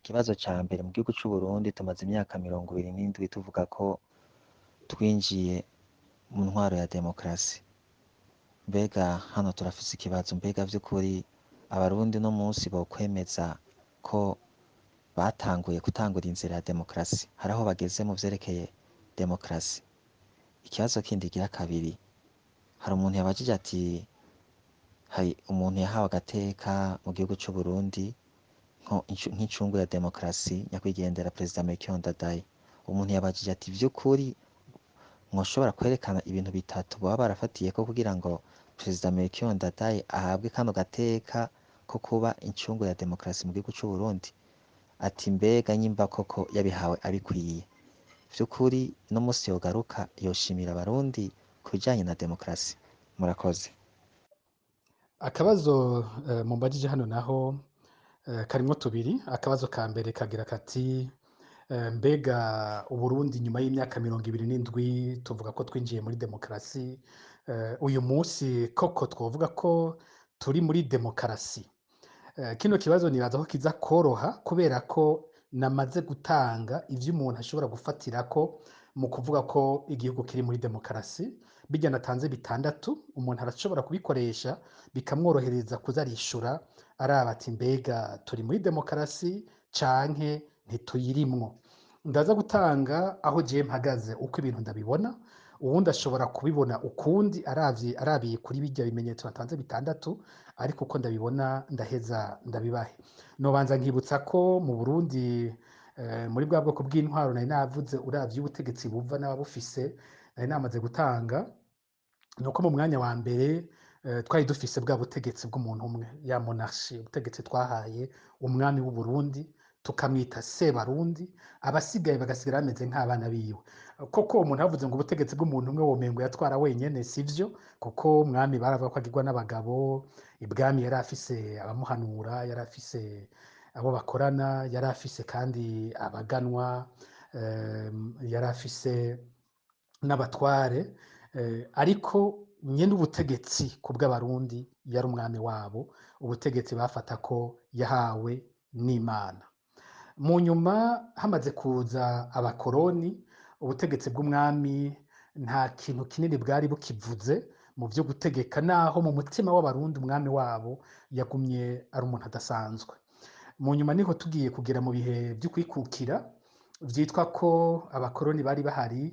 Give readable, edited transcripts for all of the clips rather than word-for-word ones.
Ikibazo ca mbere, mu gihugu c'Uburundi tumaze imyaka 27 tuvuga ko twinjiye mu ntwaro ya demokarasi. Mbega hano turafise ikibazo, mbega vy'ukuri Abarundi uno munsi bokwemeza ko batanguye gutangura inzira ya demokarasi? Hari aho bageze mu vyerekeye demokarasi? Ikibazo kindi gira kabiri, hari umuntu yabajije ati hari umuntu yahawe agateka mu gihugu c'Uburundi nk'incungu ya demokarasi, nyakwigendera Perezida Melchior Ndadaye. Umuntu yabajije ati vy'ukuri mwoshobora kwerekana ibintu bitatu boba barafatiyeko kugira ngo Perezida Melchior Ndadaye ahabwe kano gateka ko kuba incungu ya demokarasi mu gihugu c'Uburundi? Ati mbega nyimba koko yabihawe abikwiye, vy'ukuri uno musi yogaruka yoshimira Abarundi ku bijanye na demokarasi? Murakoze. Akabazo mumbajije hano naho karimwo tubiri. Akabazo ka mbere kagira kati mbega Uburundi nyuma y'imyaka 27 tuvuga ko twinjiye muri demokarasi, uyu munsi koko twovuga ko turi muri demokarasi? Kino kibazo nibaza ko kiza koroha kubera ko namaze gutanga ivyo umuntu ashobora gufatirako mu kuvuga ko igihugu kiri muri demokarasi. Bijya natanze bitandatu, umuntu arashobora kubikoresha bikamworohereza kuza arishura araba ati mbega turi muri demokarasi canke ntituyirimwo. Ndaza gutanga aho jewe mpagaze, uko ibintu ndabibona. Uwundi ashobora kubibona ukundi aravye, arabiye kuri bijya bimenyetso natanze bitandatu, ariko uko ndabibona ndaheza ndabibahe. Nobanza nkibutsa ko mu Burundi muri bwa bwoko bw'intwaro nari navuze, uravye ubutegetsi buva n'ababufise nari namaze gutanga, nuko mu mwanya wa mbere twari dufise bwa butegetsi bw'umuntu umwe, ya monarchie, ubutegetsi twahaye umwami w'u Burundi tukamwita Sebarundi, abasigaye bagasigara bameze nk'abana biwe. Koko umuntu avuze ngo ubutegetsi bw'umuntu umwe womengo yatwara wenyene, sivyo, kuko umwami baravuga ko agirwa n'abagabo. Ibwami yari afise abamuhanura, yari afise abo bakorana, yari afise kandi abaganwa, yari afise n'abatware, ariko nyene ubutegetsi ku bw'Abarundi yari umwami wabo, ubutegetsi bafata ko yahawe n'Imana. Mu nyuma hamaze kuza abakoroni, ubutegetsi bw'umwami nta kintu kinini bwari bukivuze mu vyo gutegeka, naho mu mutima w'Abarundi umwami wabo yagumye ari umuntu adasanzwe. Mu nyuma niho tugiye kugera mu bihe vyo kwikukira, vyitwa ko abakoroni bari bahari,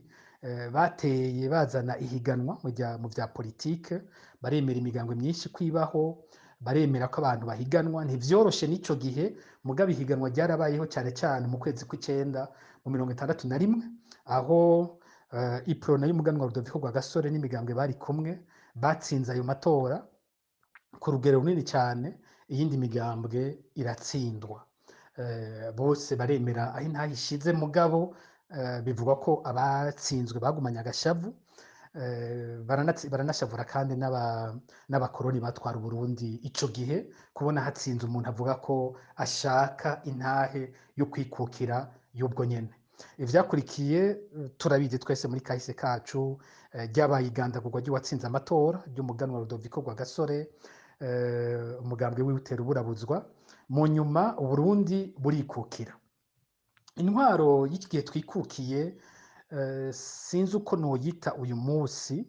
bateye bazana ihiganwa mu vya politike, baremera imigambwe myinshi kwibaho, baremera ko abantu bahiganwa. Ntivyoroshe n'ico gihe, mugabo ihiganwa ryarabayeho cyane cyane mu kwezi kw'icenda mu 61, aho Iprona y'umuganwa Rudoviko Rwagasore n'imigambwe bari kumwe batsinze ayo matora ku rugero runini cyane, iyindi migambwe iratsindwa. Bose baremera aho intahe ishize, mugabo bivugwa ko abatsinzwe bagumanye agashavu, baranashavura kandi n'abakoroni batwara Uburundi ico gihe, kubona hatsinze umuntu avuga ko ashaka intahe yo kwikukira y'ubwo nyene. Ivyakurikiye turabizi twese muri kahise kacu, ryabaye igandagurwa ry'uwatsinze amatora ry'umuganwa Rudoviko Rwagasore, umugambwe wiwe utera uburabuzwa. Mu nyuma Uburundi burikukira. Intwaro y'iki gihe twikukiye, sinzi uko noyita uyu munsi,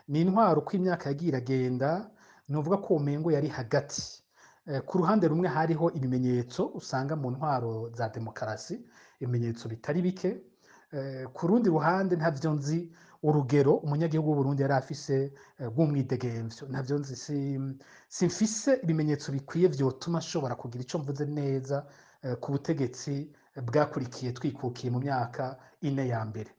ni intwaro uko imyaka yagiye iragenda novuga ko umengo yari hagati. Ku ruhande rumwe hariho ibimenyetso usanga mu ntwaro za demokarasi, ibimenyetso bitari bike. Ku rundi ruhande ntavyo nzi urugero umunyagihugu w'Uburundi yari afise rw'umwidegemvyo, ntavyo nzi, simfise ibimenyetso bikwiye vyotuma nshobora kugira ico mvuze neza ku butegetsi bwakurikiye twikukiye mu myaka ine ya mbere.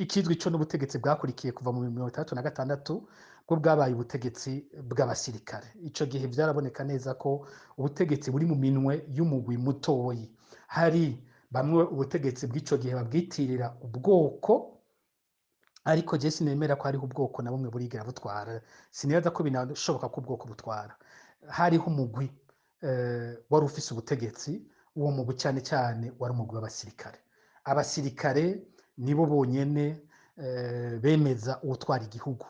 Ikizwi co n'ubutegetsi bwakurikiye kuva mu 66 bwo bwabaye ubutegetsi bw'abasirikare. Ico gihe vyaraboneka neza ko ubutegetsi buri mu minwe y'umugwi mutoyi. Hari bamwe ubutegetsi bw'ico gihe babwitirira ubwoko, ariko je sinemera ko hariho ubwoko na bumwe burigera butwara. Sinibaza ko binashoboka ko ubwoko butwara. Hariho umugwi wari ufise ubutegetsi, uwo mugwi cyane cyane wari umugwi w'abasirikare. Abasirikare nibo bonyene bemeza uwutwara igihugu.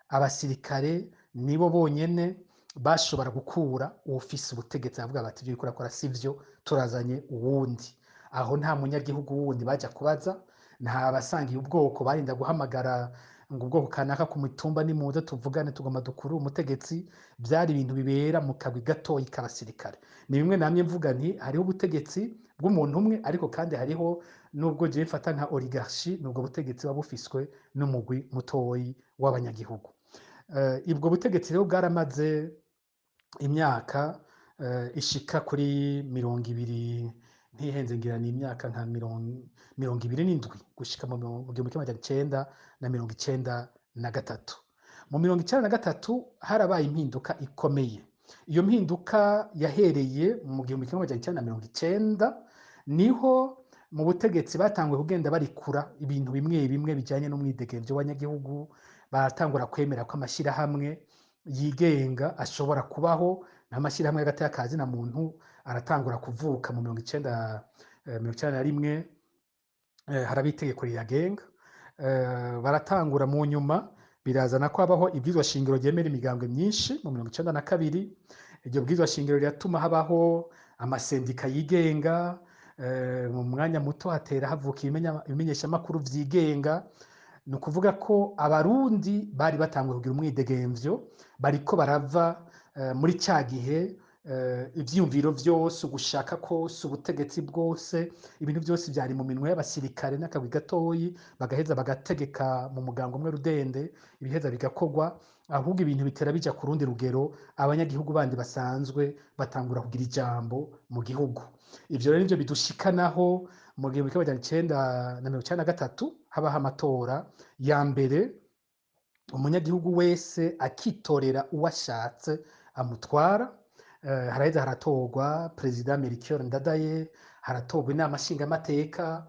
Abasirikare nibo bonyene Bashobora gukura uwufise ubutegetsi, bavuga bati: "Ivyo uriko urakora sivyo, turazanye uwundi." Aho nta munyagihugu wundi baja kubaza, nta basangiye ubwoko barinda guhamagara ngo ubwoko kanaka ku mitumba nimuze tuvugane, tugomba dukure umutegetsi. Vyari ibintu bibera mu kagwi gatoyi k'abasirikare. Ni bimwe namye mvuga nti hariho ubutegetsi bw'umuntu umwe, ariko kandi hariho nubwo jewe mfata nka oligarchie, nubwo butegetsi buba bufiswe n'umugwi mutoyi w'abanyagihugu. Ubwo butegetsi rero bwaramaze imyaka ishika kuri 20, ntihenze, ngira ni imyaka nka 27 gushika mu 1993. Mu 93 harabaye impinduka ikomeye. Iyo mpinduka yahereye mu 1990, niho mu butegetsi batanguye kugenda barikura ibintu bimwe bimwe bijanye n'umwidegemvyo w'abanyagihugu. Baratangura kwemera ko amashirahamwe yigenga ashobora kubaho, n'amashirahamwe y'agateka ka zina muntu aratangura kuvuka mu 90, 91, haraba itegeko riyagenga. Baratangura mu nyuma birazana ko habaho ibwirizwa shingiro ryemera imigambwe myinshi mu 92. Iryo bwirizwa shingiro riratuma habaho amasendika yigenga. Mu mwanya muto hatera havuka ibimenyeshamakuru vyigenga. Ni ukuvuga ko Abarundi bari batanguye kugira umwidegemvyo, bariko barava muri ca gihe ivyiyumviro vyose, ugushaka kose, ubutegetsi bwose, ibintu vyose vyari mu minwe y'abasirikare n'akagwi gatoyi, bagaheza bagategeka mu mugango umwe rudende, ibiheza bigakorwa. Ahubwo ibintu bitera bija ku rundi rugero, abanyagihugu bandi basanzwe batangura kugira ijambo mu gihugu. Ivyo rero nivyo bidushikanaho mu 1993 habaho amatora ya mbere, umunyagihugu wese akitorera uwo ashatse amutwara. Haraheza haratorwa Perezida Melchior Ndadaye, haratorwa Inama Nshingamateka.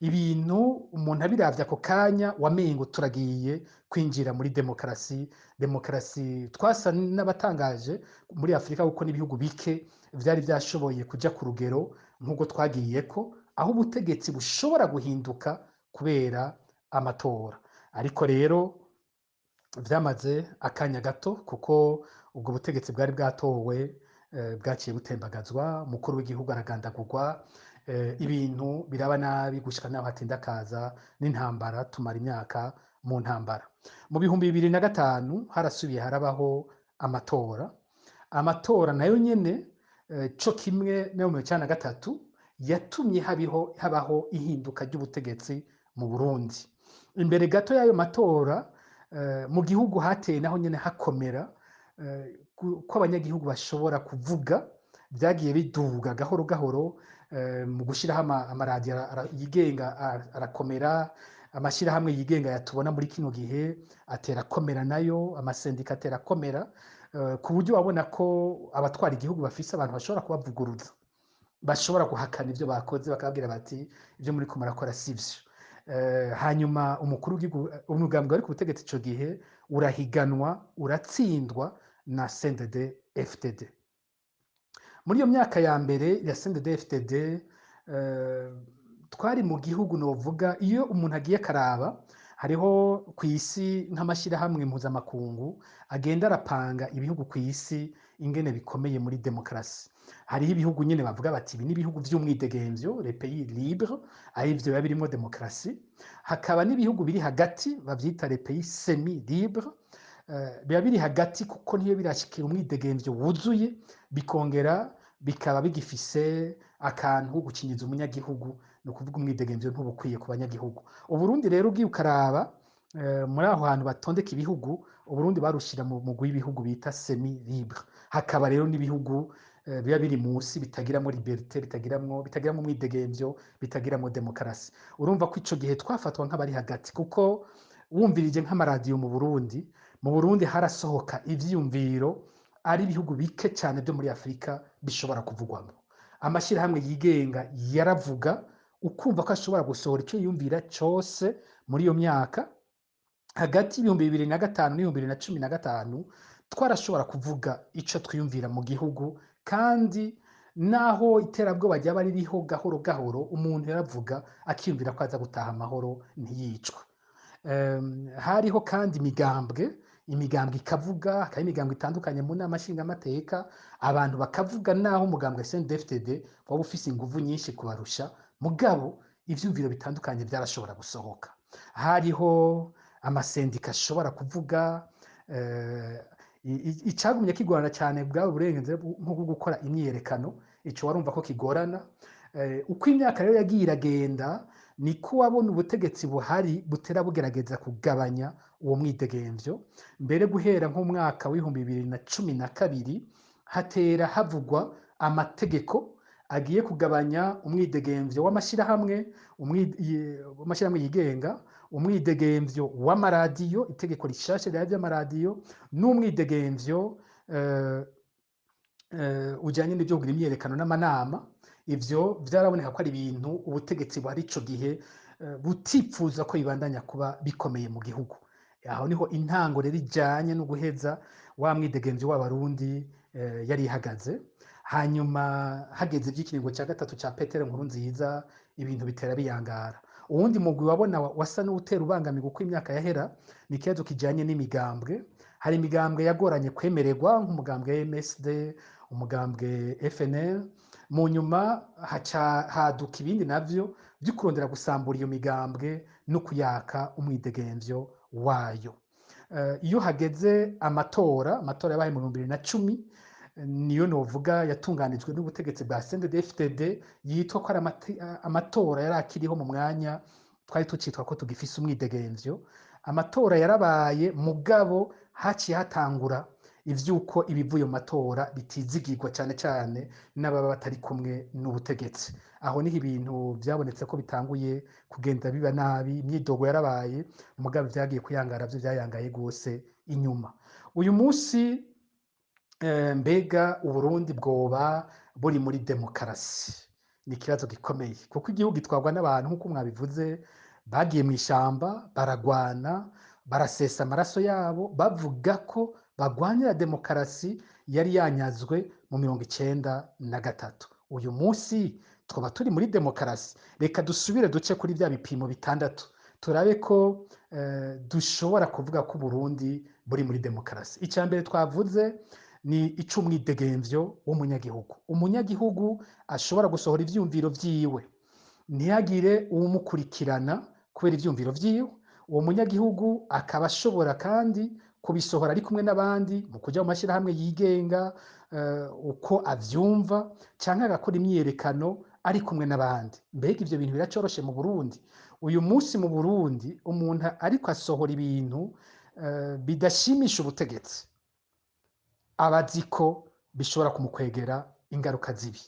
Ibintu umuntu abiravye ako kanya wamengo turagiye kwinjira muri demokarasi. Demokarasi twasa n'abatangaje muri Afurika, kuko n'ibihugu bike vyari vyashoboye kuja ku rugero nk'ubwo twagiyeko, aho ubutegetsi bushobora guhinduka kubera amatora. Ariko rero vyamaze akanya gato, kuko ubwo butegetsi bwari bwatowe bwaciye butembagazwa, umukuru w'igihugu aragandagurwa, ibintu biraba nabi gushika naho hatinda akaza n'intambara, tumara imyaka mu ntambara. Mu 2005 harasubiye harabaho amatora. Amatora nayo nyene, co kimwe no mu 93, yatumye habaho ihinduka ry'ubutegetsi mu Burundi. Imbere gato y'ayo matora, mu gihugu hateye naho nyene hakomera, ko abanyagihugu bashobora kuvuga. Vyagiye biduga gahoro gahoro, mu gushiraho amaradiyo yigenga arakomera, amashirahamwe yigenga yatubona muri kino gihe atera akomera nayo, amasendika atera akomera, ku buryo wabona ko abatwara igihugu bafise abantu bashobora kubavuguruza, bashobora guhakana ivyo bakoze, bakababwira bati: "Ivyo muriko murakora sivyo." Hanyuma umukuru w'igihugu, umugambwe wari ku butegetsi ico gihe urahiganwa, uratsindwa na CNDD FDD. Muri iyo myaka ya mbere ya CNDD FDD, twari mu gihugu novuga, iyo umuntu agiye karaba, hariho ku isi nk'amashyirahamwe mpuzamakungu agenda arapanga ibihugu ku isi ingene bikomeye muri demokarasi. Hariho ibihugu nyene bavuga bati ibi ni ibihugu vy'umwidegemvyo, les pays libres, ari ivyo biba birimwo demokarasi. Hakaba n'ibihugu biri hagati bavyita les pays semi libres, biba biri hagati kuko ntiyo birashikira umwidegemvyo wuzuye, bikongera bikaba bigifise akantu ko gukinyiza umunyagihugu, ni ukuvuga umwidegemvyo ntubukwiye ku banyagihugu. Uburundi rero ugiye ukaraba muri aho hantu batondeka ibihugu, Uburundi barushira mu mugwi w'ibihugu bita semi libre. Hakaba rero n'ibihugu biba biri munsi, bitagiramwo liberté, bitagiramwo umwidegemvyo, bitagiramwo demokarasi. Urumva ko ico gihe twafatwa nk'abari hagati, kuko wumvirije nk'amaradiyo mu Burundi harasohoka ivyiyumviro ari ibihugu bike cyane byo muri Afurika bishobora kuvugwamo. Amashyirahamwe yigenga yaravuga, ukumva ko ashobora gusohora icyo yiyumvira cyose. Muri iyo myaka hagati y'2005 n'2015 twarashobora kuvuga ico twiyumvira mu gihugu, kandi naho iterabwoba ryaba ririho gahoro gahoro, umuntu yaravuga akiyumvira ko aza gutaha amahoro, ntiyicwe. Hariho kandi imigambwe. Imigambwe ikavuga, hakaba imigambwe itandukanye mu nama nshingamateka, abantu bakavuga naho umugambwe CNDD-FDD waba ufise inguvu nyinshi kubarusha, mugabo ivyumviro bitandukanye vyarashobora gusohoka. Hariho amasendika ashobora kuvuga. Icagumye kigorana cyane bwaba uburenganzira nko gukora imyiyerekano, ico warumva ko kigorana. Uko imyaka rero yagiye iragenda, niko wabona ubutegetsi buhari butera bugerageza kugabanya uwo mwidegemvyo. Mbere guhera nk'umwaka w'2012 hatera havugwa amategeko agiye kugabanya umwidegemvyo w'amashirahamwe, w'amashirahamwe yigenga, umwidegemvyo w'amaradiyo, itegeko rishasha rya vy'amaradiyo, n'umwidegemvyo ujanye n'ivyo kugira imyiyerekano n'amanama. Ivyo vyaraboneka ko ari ibintu ubutegetsi buhari ico gihe butipfuza ko bibandanya kuba bikomeye mu gihugu. Aho niho intango rero ijanye no guheza wa mwidegemvyo w'Abarundi yari ihagaze. Hanyuma hageze ivy'ikiringo ca gatatu ca Petero Nkurunziza, ibintu bitera biyangara. Uwundi mugwi wabona wasa n'uwutera ubangamirwa uko imyaka yahera ni ikibazo kijanye n'imigambwe. Hari imigambwe yagoranye kwemererwa nk'umugambwe MSD, umugambwe FNL. Mu nyuma haca haduka ibindi navyo vyo kurondera gusambura iyo migambwe no kuyaka umwidegemvyo wayo. Iyo hageze amatora, amatora yabaye mu 2010, niyo novuga yatunganijwe n'ubutegetsi bwa CNDD-FDD, yitwa ko ari amatora yari akiriho mu mwanya twari tucitwa ko tugifise umwidegemvyo. Amatora yarabaye, mugabo haciye hatangura ivyuko ibivuye mu matora bitizigirwa cyane cyane n'ababa batari kumwe n'ubutegetsi. Aho niho ibintu vyabonetse ko bitanguye kugenda biba nabi. Imyidogo yarabaye, mugabo vyagiye kuyangara vyo vyayangaye gose inyuma. Uyu munsi mbega Uburundi bwoba buri muri demokarasi? Ni ikibazo gikomeye, kuko igihugu gitwarwa n'abantu nk'uko mwabivuze, bagiye mu ishamba, baragwana, barasesa amaraso yabo, bavuga ko bagwanira demokarasi yari yanyazwe mu 93. Uyu munsi twaba turi muri demokarasi? Reka dusubire duce kuri bya bipimo bitandatu, turabe ko dushobora kuvuga ko Uburundi buri muri demokarasi. Icya mbere twavuze ni ic'umwidegemvyo w'umunyagihugu. Umunyagihugu ashobora gusohora ivyumviro vyiwe, ntihagire uwumukurikirana kubera ivyumviro vyiwe. Uwo munyagihugu akaba ashobora kandi kubisohora ari kumwe n'abandi mu kuja mu mashirahamwe yigenga uko avyumva, canke agakora imyiyerekano ari kumwe n'abandi. Mbega ivyo bintu biracoroshe mu Burundi? Uyu munsi mu Burundi umuntu ariko asohora ibintu bidashimisha ubutegetsi, aba azi ko bishobora kumukwegera ingaruka zibi.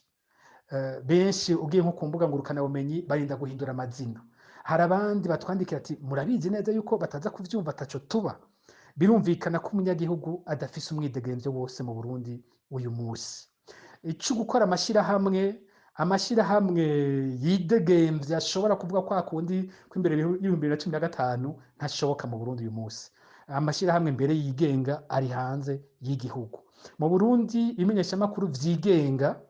Benshi ugiye nko ku mbuga ngurukanabumenyi barinda guhindura amazina. Hari abandi batwandikira ati murabizi neza yuko bataza kuvyumva ataco tuba. Birumvikana ko umunyagihugu adafise umwidegemvyo wose mu Burundi uyu munsi. Ico gukora amashirahamwe yidegemvya ashobora kuvuga kwa kundi ko imbere y'2015 ntashoboka mu Burundi uyu munsi. Amashirahamwe mbere yigenga ari hanze y'igihugu. Mu Burundi ibimenyeshamakuru vyigenga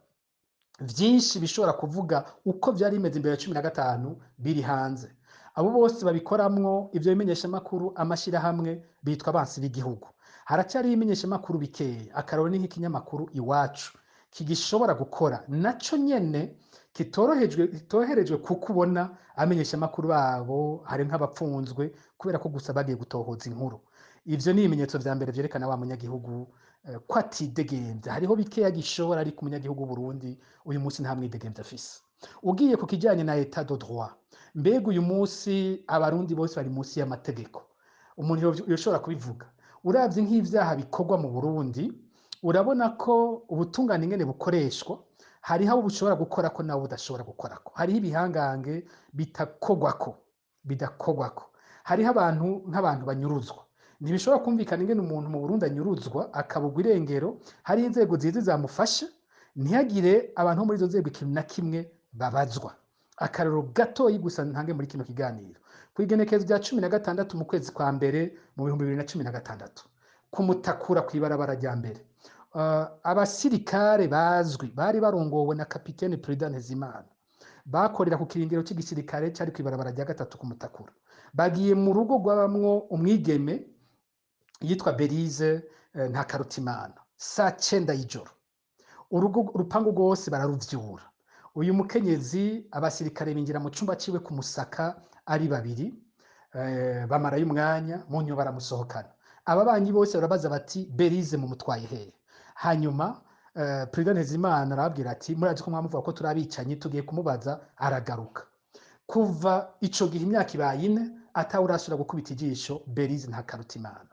vyinshi bishobora kuvuga uko vyari bimeze imbere ya 15 biri hanze. Abo bose babikoramwo ivyo bimenyeshamakuru, amashirahamwe, bitwa abansi b'igihugu. Haracyariho ibimenyeshamakuru bikeya, akarorero ni nk'ikinyamakuru Iwacu kigishobora gukora, naco nyene kitoroherejwe, kuko ubona abamenyeshamakuru babo hari nk'abapfunzwe kubera ko gusa bagiye gutohoza inkuru. Ivyo ni ibimenyetso vya mbere vyerekana wa munyagihugu ko atidegemvya. Hariho bikeya gishobora, ariko umunyagihugu w'Uburundi uyu munsi nta mwidegemvya afise. Ugiye ku kijanye na état de droit, mbega uyu munsi Abarundi bose bari munsi y'amategeko? Umuntu yoshobora kubivuga. Uravye nk'ivyaha bikorwa mu Burundi, urabona ko ubutungane ingene bukoreshwa, hariho abo bushobora gukorako nabo budashobora gukorako. Hariho ibihangange bitakogwako, bidakogwako. Hariho abantu nk'abantu banyuruzwa. Ntibishobora kumvikana ingene umuntu mu Burundi anyuruzwa akabugwa irengero, hari inzego zizi zamufasha, ntihagire abantu bo muri izo nzego ikintu na kimwe babazwa. Akarorero gatoyi gusa ntange muri kino kiganiro: ku igenekerezo rya 16 mu kwezi kwa mbere mu 2016, kumutakura kw'ibarabara rya mbere, abasirikare bazwi bari barongowe na kapitene Prudent Ntezimana bakorera ku kirindiro cy'igisirikare cyari kw'ibarabara rya gatatu kumutakura, bagiye mu rugo rwabamwo umwigeme. Yitwa Berize Ntakarutimana. Saa 9 y'ijoro, urupangu rwose bararuvyura. Uyu mukenyezi, abasirikare binjira mu cumba ciwe kumusaka ari babiri, bamarayo umwanya, mu nyuma baramusohokana. Ababanyi bose barabaza bati: "Berize mumutwaye hehe?" Hanyuma Prudent Ntezimana arababwira ati: "Murazi ko mwamuvuga ko turi abicanyi, tugiye kumubaza aragaruka." Kuva ico gihe, imyaka ibaye 4, atawurasubira gukubita ijisho Berize Ntakarutimana.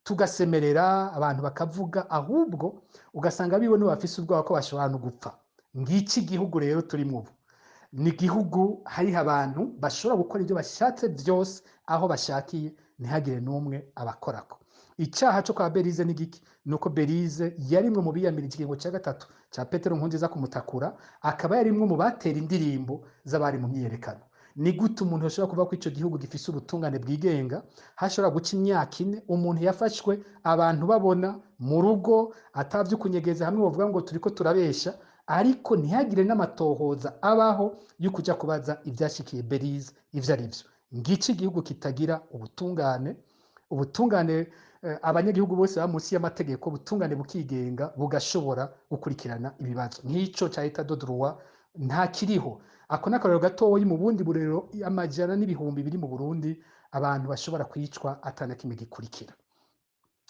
Tugasemerera, abantu bakavuga, ahubwo ugasanga biwe nibo bafise ubwoba ko bashobora no gupfa. Ngiki igihugu rero turimwo ubu, ni igihugu hariho abantu bashobora gukora ibyo bashatse byose aho bashakiye, ntihagire n'umwe abakorako. Icyaha cyo kwa Berize ni giki? Nuko Berize yarimwe mu biyamirije ikiringo cya gatatu cya Petero Nkurunziza kumutakura, akaba yarimwe mu batera indirimbo z'abari mu myiyerekano. Ni gute umuntu ashobora kuvuga ko icyo gihugu gifise ubutungane bwigenga, hashobora guca imyaka 4, umuntu yafashwe abantu babona mu rugo, atavye kunyegeza, hamwe bavuga ngo turiko turabesha, ariko ntihagire n'amatohoza abaho yo kuja kubaza ivyashikiye Berize ivyo ari vyo? Ngiki igihugu kitagira ubutungane. Ubutungane, abanyagihugu bose baba munsi y'amategeko, ubutungane bukigenga, bugashobora gukurikirana ibibazo nk'ico ca état de droit, nta kiriho. Ako n'akarorero gatoyi mu bundi burero amajana n'ibihumbi biri mu Burundi, abantu bashobora kwicwa atana kimwe gikurikira.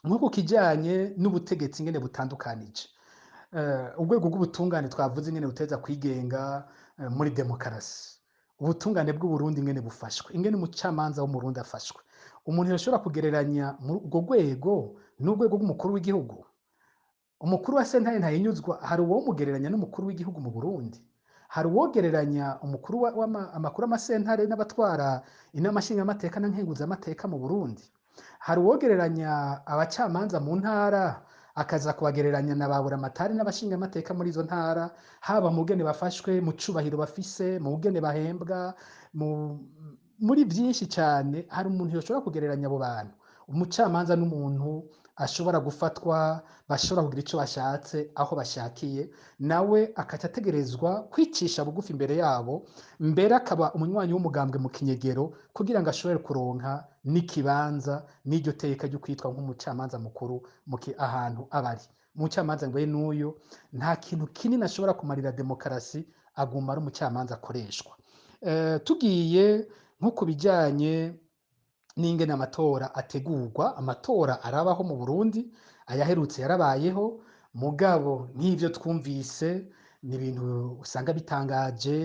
Nko ku kijanye n'ubutegetsi ingene butandukanije, urwego rw'ubutungane twavuze ingene buteza kwigenga muri demokarasi. Ubutungane bw'Uburundi ingene bufashwe, ingene umucamanza w'Umurundi afashwe, umuntu yoshobora kugereranya muri urwo rwego n'urwego rw'umukuru w'igihugu? Umukuru wa sentare ntahinyuzwa, hari uwomugereranya n'umukuru w'igihugu mu Burundi? Hari uwogereranya umukuru amakuru amasentare n'abatwara inama nshingamateka na nkenguzamateka mu Burundi? Hari uwogereranya abacamanza mu ntara akaza kubagereranya na ba buramatari n'abashingamateka muri izo ntara, haba mu bugene bafashwe, mu cubahiro bafise, mu bugene bahembwa, muri byinshi cyane? Hari umuntu yoshobora kugereranya abo bantu? Umucamanza n'umuntu ashobora gufatwa, bashobora kugira icyo bashatse aho bashakiye, nawe akaca ategerezwa kwicisha bugufi imbere yabo, mbere akaba umunywanyi w'umugambwe mu kinyegero kugira ngo ashobore kuronka n'ikibanza n'iryo teka ryo kwitwa nk'umucamanza mukuru ahantu aba ari. Umucamanza ngo n'uyu nta kintu kinini ashobora kumarira demokarasi, aguma ari umucamanza akoreshwa. Tugiye nko ku bijyanye n'ingene amatora ategurwa, amatora arabaho mu Burundi, ayaherutse yarabayeho, mugabo nk'ivyo twumvise ni ibintu usanga bitangaje,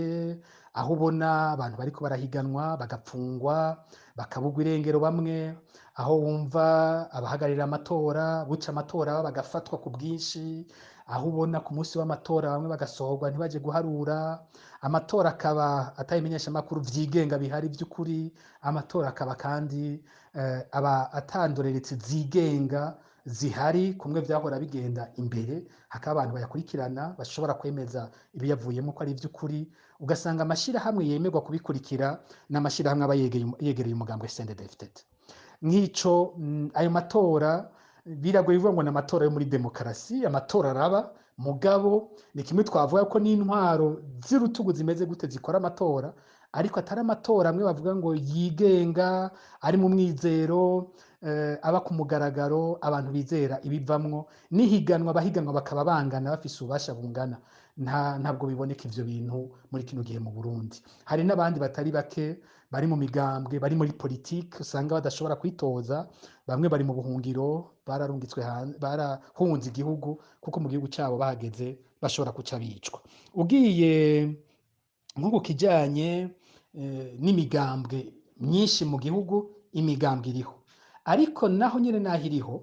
aho ubona abantu bariko barahiganwa bagapfungwa, bakabugwa irengero bamwe, aho wumva abahagararira amatora buca amatora bagafatwa ku bwinshi, aho ubona ku munsi w'amatora bamwe bagasohorwa ntibaje guharura, amatora akaba atayimenyesha amakuru vyigenga bihari vy'ukuri, amatora akaba kandi aba atandoreretse zigenga zihari kumwe vyahora bigenda imbere, hakaba abantu bayakurikirana bashobora kwemeza ibiyavuyemo ko ari ivy'ukuri. Ugasanga amashirahamwe yemerwa kubikurikira n'amashirahamwe aba yegereye umugambwe CNDD-FDD. Nk'ico ayo matora biragoye kuvuga ngo ni amatora yo muri demokarasi. Amatora araba, mugabo ni kimwe twavuga ko n'intwaro z'urutugu zimeze gute zikora amatora, ariko atari amatora amwe bavuga ngo yigenga, ari mu mwizero, aba ku mugaragaro, abantu bizera ibivamwo, n'ihiganwa abahiganwa bakaba bangana, bafise ububasha bungana. Ntabwo biboneka ivyo bintu muri kino gihe mu Burundi. Hari n'abandi batari bake bari mu migambwe, bari muri politike, usanga badashobora kwitoza. Bamwe bari mu buhungiro, bararungitswe, barahunze igihugu, kuko mu gihugu cyabo bahageze bashobora kuca bicwa. Ugiye nko ku kijanye n'imigambwe myinshi mu gihugu, imigambwe iriho, ariko naho nyine naho iriho,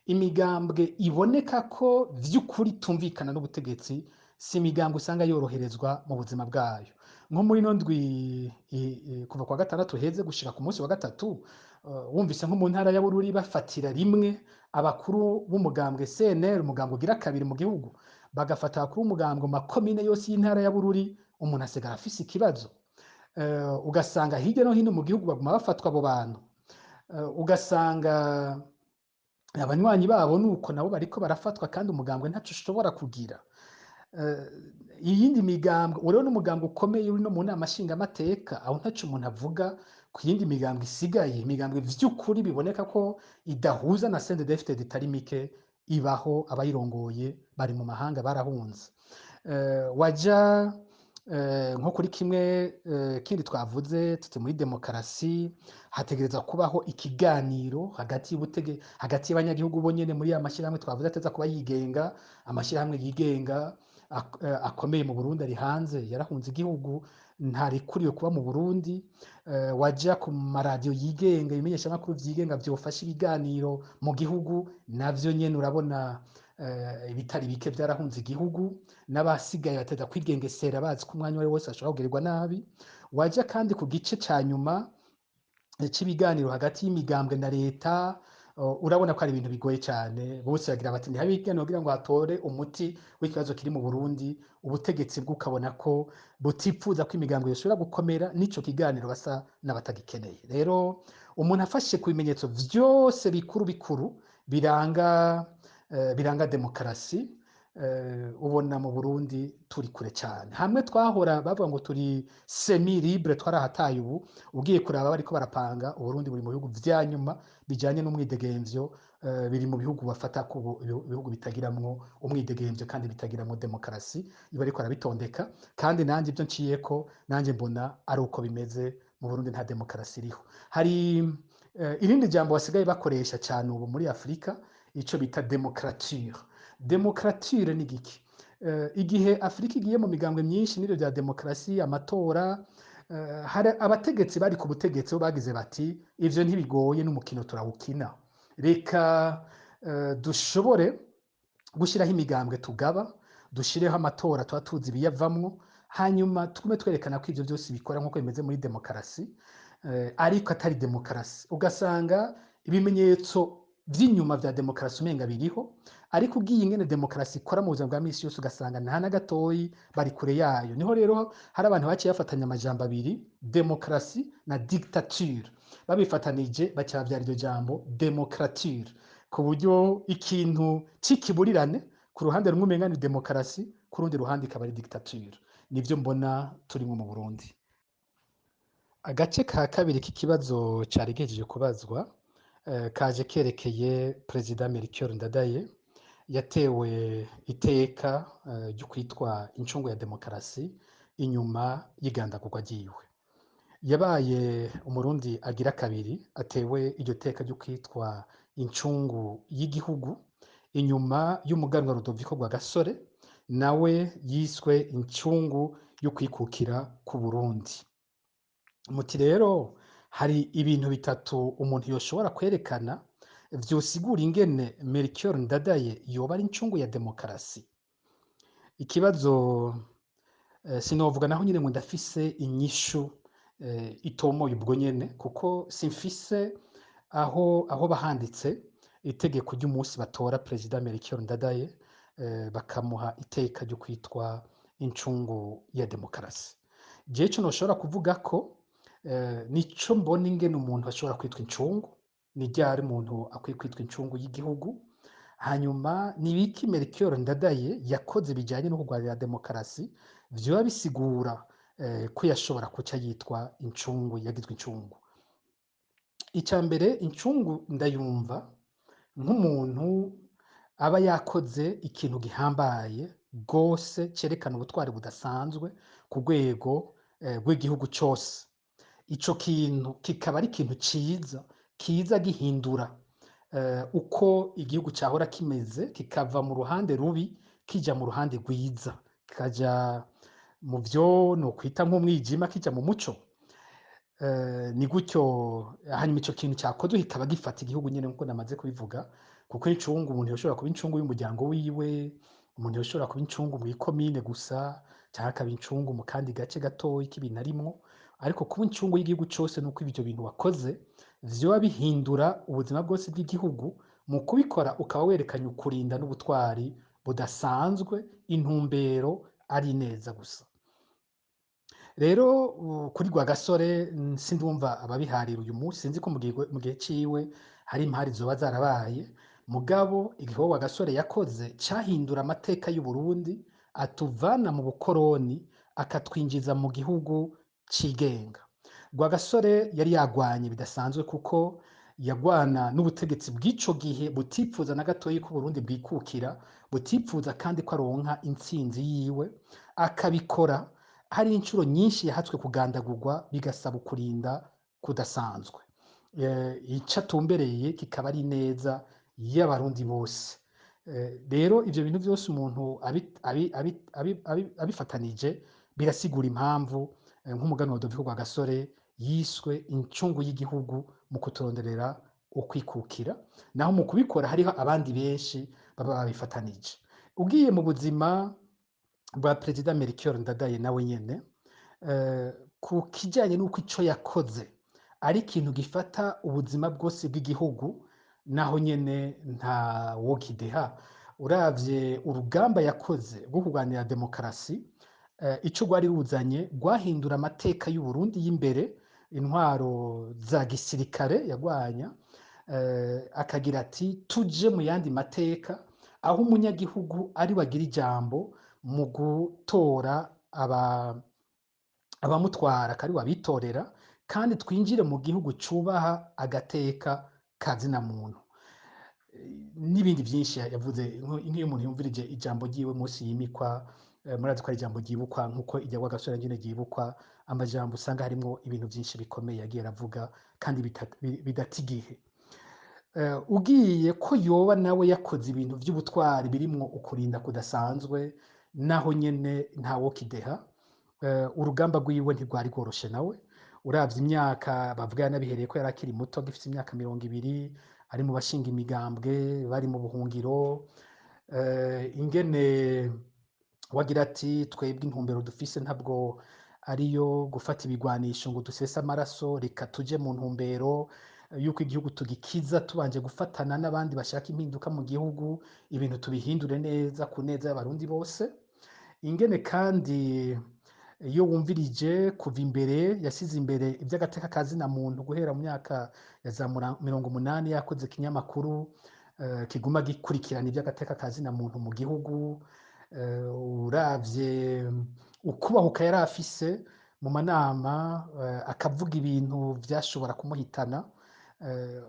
imigambwe iboneka ko vy'ukuri tumvikana n'ubutegetsi, si imigambwe usanga yoroherezwa mu buzima bwayo. Nko muri ino ndwi kuva kwa gatandatu heze gushika ku munsi wa gatatu, wumvise nko mu ntara ya Bururi bafatira rimwe abakuru b'umugambwe CNL, umugambwe ugira kabiri mu gihugu, bagafata abakuru b'umugambwe mu makomine yose y'intara ya Bururi, umuntu asigara afise ikibazo. Ugasanga hirya no hino mu gihugu baguma bafatwa abo bantu. Ugasanga abanywanyi babo nuko nabo bariko barafatwa, kandi umugambwe ntaco ushobora kugira. Iyindi migambwe, urero n'umugambwe ukomeye uri no mu nama nshingamateka, aho ntaco umuntu avuga. Ku yindi migambwe isigaye, imigambwe vy'ukuri biboneka ko idahuza na CNDD-FDD itari mike ibaho, abayirongoye bari mu mahanga barahunze. Waja nko kuri kimwe kindi twavuze tuti muri demokarasi hategereza kubaho ikiganiro hagati y'ubutege, hagati y'abanyagihugu bo nyene muri ya mashyirahamwe twavuze ateza kuba yigenga. Amashyirahamwe yigenga akomeye mu Burundi ari hanze, yarahunze igihugu, ntarekuriwe kuba mu Burundi. Waja ku maradiyo yigenga, ibimenyeshamakuru vyigenga vyofasha ibiganiro mu gihugu, navyo nyene urabona ibitari bike vyarahunze igihugu, n'abasigaye bateza kwigengesera bazi ko umwanya wari wose bashobora kugirirwa nabi. Waja kandi ku gice ca nyuma c'ibiganiro hagati y'imigambwe na leta, urabona ko ari ibintu bigoye cyane. Bose bagira bati ntihabe ibiganiro kugira ngo hatore umuti w'ikibazo kiri mu Burundi. Ubutegetsi bw'ukabona ko butipfuza ko imigambwe yoshobora gukomera, n'ico kiganiro basa n'abatagikeneye. Rero umuntu afashe ku bimenyetso vyose bikuru bikuru biranga demokarasi, ubona mu Burundi turi kure cyane. Hamwe twahora bavuga ngo turi semi libre, twarahataye. Ubu ugiye kuraba bariko barapanga, Uburundi buri mu bihugu vya nyuma bijanye n'umwidegemvyo, biri mu bihugu bafata ko ibihugu bitagiramwo umwidegemvyo kandi bitagiramwo demokarasi, iba ariko arabitondeka. Kandi nanjye ibyo nciyeko, nanjye mbona ari uko bimeze mu Burundi, nta demokarasi iriho. Hari irindi jambo basigaye bakoresha cyane ubu muri Afurika, ico bita démocrature. Démocrature ni giki? Igihe Afurika igiye mu migambwe myinshi n'ibyo bya demokarasi, amatora, hari abategetsi bari ku butegetsi bo bagize bati ivyo ntibigoye, n'umukino turawukina, reka dushobore gushyiraho imigambwe tugaba, dushireho amatora tuba tuzi ibiyavamwo, hanyuma tugume twerekana ko ivyo byose bikora nk'uko bimeze muri demokarasi, ariko atari demokarasi. Ugasanga ibimenyetso vy'inyuma vya demokarasi umenga biriho, ariko ugiye ingene demokarasi ikora mu buzima bwa misi yose, ugasanga nta na gatoyi, bari kure yayo. Niho rero hari abantu baciye bafatanya amajambo abiri, demokarasi na dictature, babifatanije baca bavyara iryo jambo démocrature, ku buryo ikintu c'ikiburirane ku ruhande rumwe umenga ni demokarasi, ku rundi ruhande ikaba ari dictature. Nivyo mbona turimwo mu Burundi. Agace ka kabiri k'ikibazo cari gihejeje kubazwa kaje kerekeye Perezida Melchior Ndadaye, yatewe iteka ryo kwitwa incungu ya demokarasi inyuma y'igandagurwa ryiwe. Yabaye Umurundi agira kabiri atewe iryo teka ryo kwitwa incungu y'igihugu, inyuma y'umuganwa Rudoviko Rwagasore, nawe yiswe incungu yo kwikukira ku Burundi. Muti rero hari ibintu bitatu umuntu yoshobora kwerekana vyosigura ingene Melchior Ndadaye yoba ari incungu ya demokarasi. Ikibazo sinovuga naho nyine ngo ndafise inyishu itomoye ubwo nyene, kuko simfise aho bahanditse itegeko ry'umunsi batora Perezida Melchior Ndadaye, bakamuha iteka ryo kwitwa incungu ya demokarasi. Jewe ico noshobora kuvuga ko nico mbona ingene umuntu ashobora kwitwa incungu, ni ryari umuntu akwiye kwitwa incungu y'igihugu, hanyuma ni ibiki Melchior Ndadaye yakoze bijanye no kurwanira demokarasi vyoba bisigura ko yashobora kuca yitwa incungu, yagizwe incungu. Ica mbere, incungu ndayumva nk'umuntu aba yakoze ikintu gihambaye gose cerekana ubutwari budasanzwe ku rwego rw'igihugu cose. Ico kintu kikaba ari ikintu ciza kiza gihindura uko igihugu cahora kimeze, kikava mu ruhande rubi kija mu ruhande rwiza, kikaja mu vyo nokwita nk'umwijima kija mu muco. Ni gutyo. Hanyuma ico kintu cakozwe kikaba gifata igihugu nyene nkuko namaze kubivuga, kuko incungu, umuntu yoshobora kuba incungu y'umuryango wiwe, umuntu yoshobora kuba incungu mw'ikomine gusa, canke akaba incungu mu kandi gace gatoyi k'ibintu arimwo, ariko kuba incungu y'igihugu cose nuko ivyo bintu wakoze vyoba bihindura ubuzima bwose bw'igihugu. Mu kubikora ukaba werekanye ukurinda n'ubutwari budasanzwe, intumbero ari neza gusa. Rero kuri Rwagasore sindumva ababiharira uyu munsi, sinzi ko mu gihe ciwe hari impari zoba zarabaye, mugabo igikorwa Rwagasore yakoze cahindura amateka y'u Burundi, atuvana mu bukoroni akatwinjiza mu gihugu cigenga. Rwagasore yari yagwanye bidasanzwe, kuko yagwana n'ubutegetsi bw'ico gihe butipfuza na gatoyi ko Burundi bwikukira, butipfuza kandi ko aronka intsinzi yiwe, akabikora hari inshuro nyinshi yahatswe kugandagurwa, bigasaba ukurinda kudasanzwe. Ico atumbereye kikaba ari neza y'Abarundi bose. Rero ivyo bintu vyose umuntu abifatanije birasigura impamvu nk'umuganwa Rudoviko Rwagasore yiswe incungu y'igihugu mu kuturonderera ukwikukira, naho mu kubikora hariho abandi benshi baba babifatanije. Ugiye mu buzima bwa Perezida Melchior Ndadaye, nawe nyene ku kijanye n'uko ico yakoze ari ikintu gifata ubuzima bwose bw'igihugu, naho nyene nta wokideha. Uravye urugamba yakoze rwo kurwanira demokarasi, ico rwari ruzanye rwahindura amateka y'u Burundi y'imbere, intwaro za gisirikare yagwanya, akagira ati tuje mu yandi mateka aho umunyagihugu ari wagira ijambo mu gutora abamutwara, akari wabitorera, kandi twinjire mu gihugu cubaha agateka ka zina muntu, n'ibindi byinshi yavuze. Nk'iyo umuntu yumvirije ijambo ryiwe munsi yimikwa, murazi ko ari ijambo ryibukwa nk'uko irya Rwagasore nyene ryibukwa, amajambo usanga harimwo ibintu byinshi bikomeye yagiye aravuga kandi bidata igihe. Ugiye ko yoba nawe yakoze ibintu by'ubutwari birimwo ukurinda kudasanzwe, naho nyene ntawokideha. Urugamba rwiwe ntirwari rworoshe nawe. Uravye imyaka bavuga yanabihereye ko yari akiri muto, agifite imyaka 20, ari mu bashinga imigambwe bari mu buhungiro, ingene wagira ati twebwe intumbero dufise ntabwo ariyo gufata ibigwanisho ngo dusese amaraso, reka tuje mu ntumbero yuko igihugu tugikiza tubanje gufatana n'abandi bashaka impinduka mu gihugu, ibintu tubihindure neza ku neza y'Abarundi bose. Ingene kandi iyo wumvirije kuva imbere yasize imbere iby'agateka ka zina muntu guhera mu myaka ya za 80, yakoze ikinyamakuru kiguma gikurikirana iby'agateka ka zina muntu mu gihugu. Uravye ukubahuka yari afise mu manama, akavuga ibintu vyashobora kumuhitana,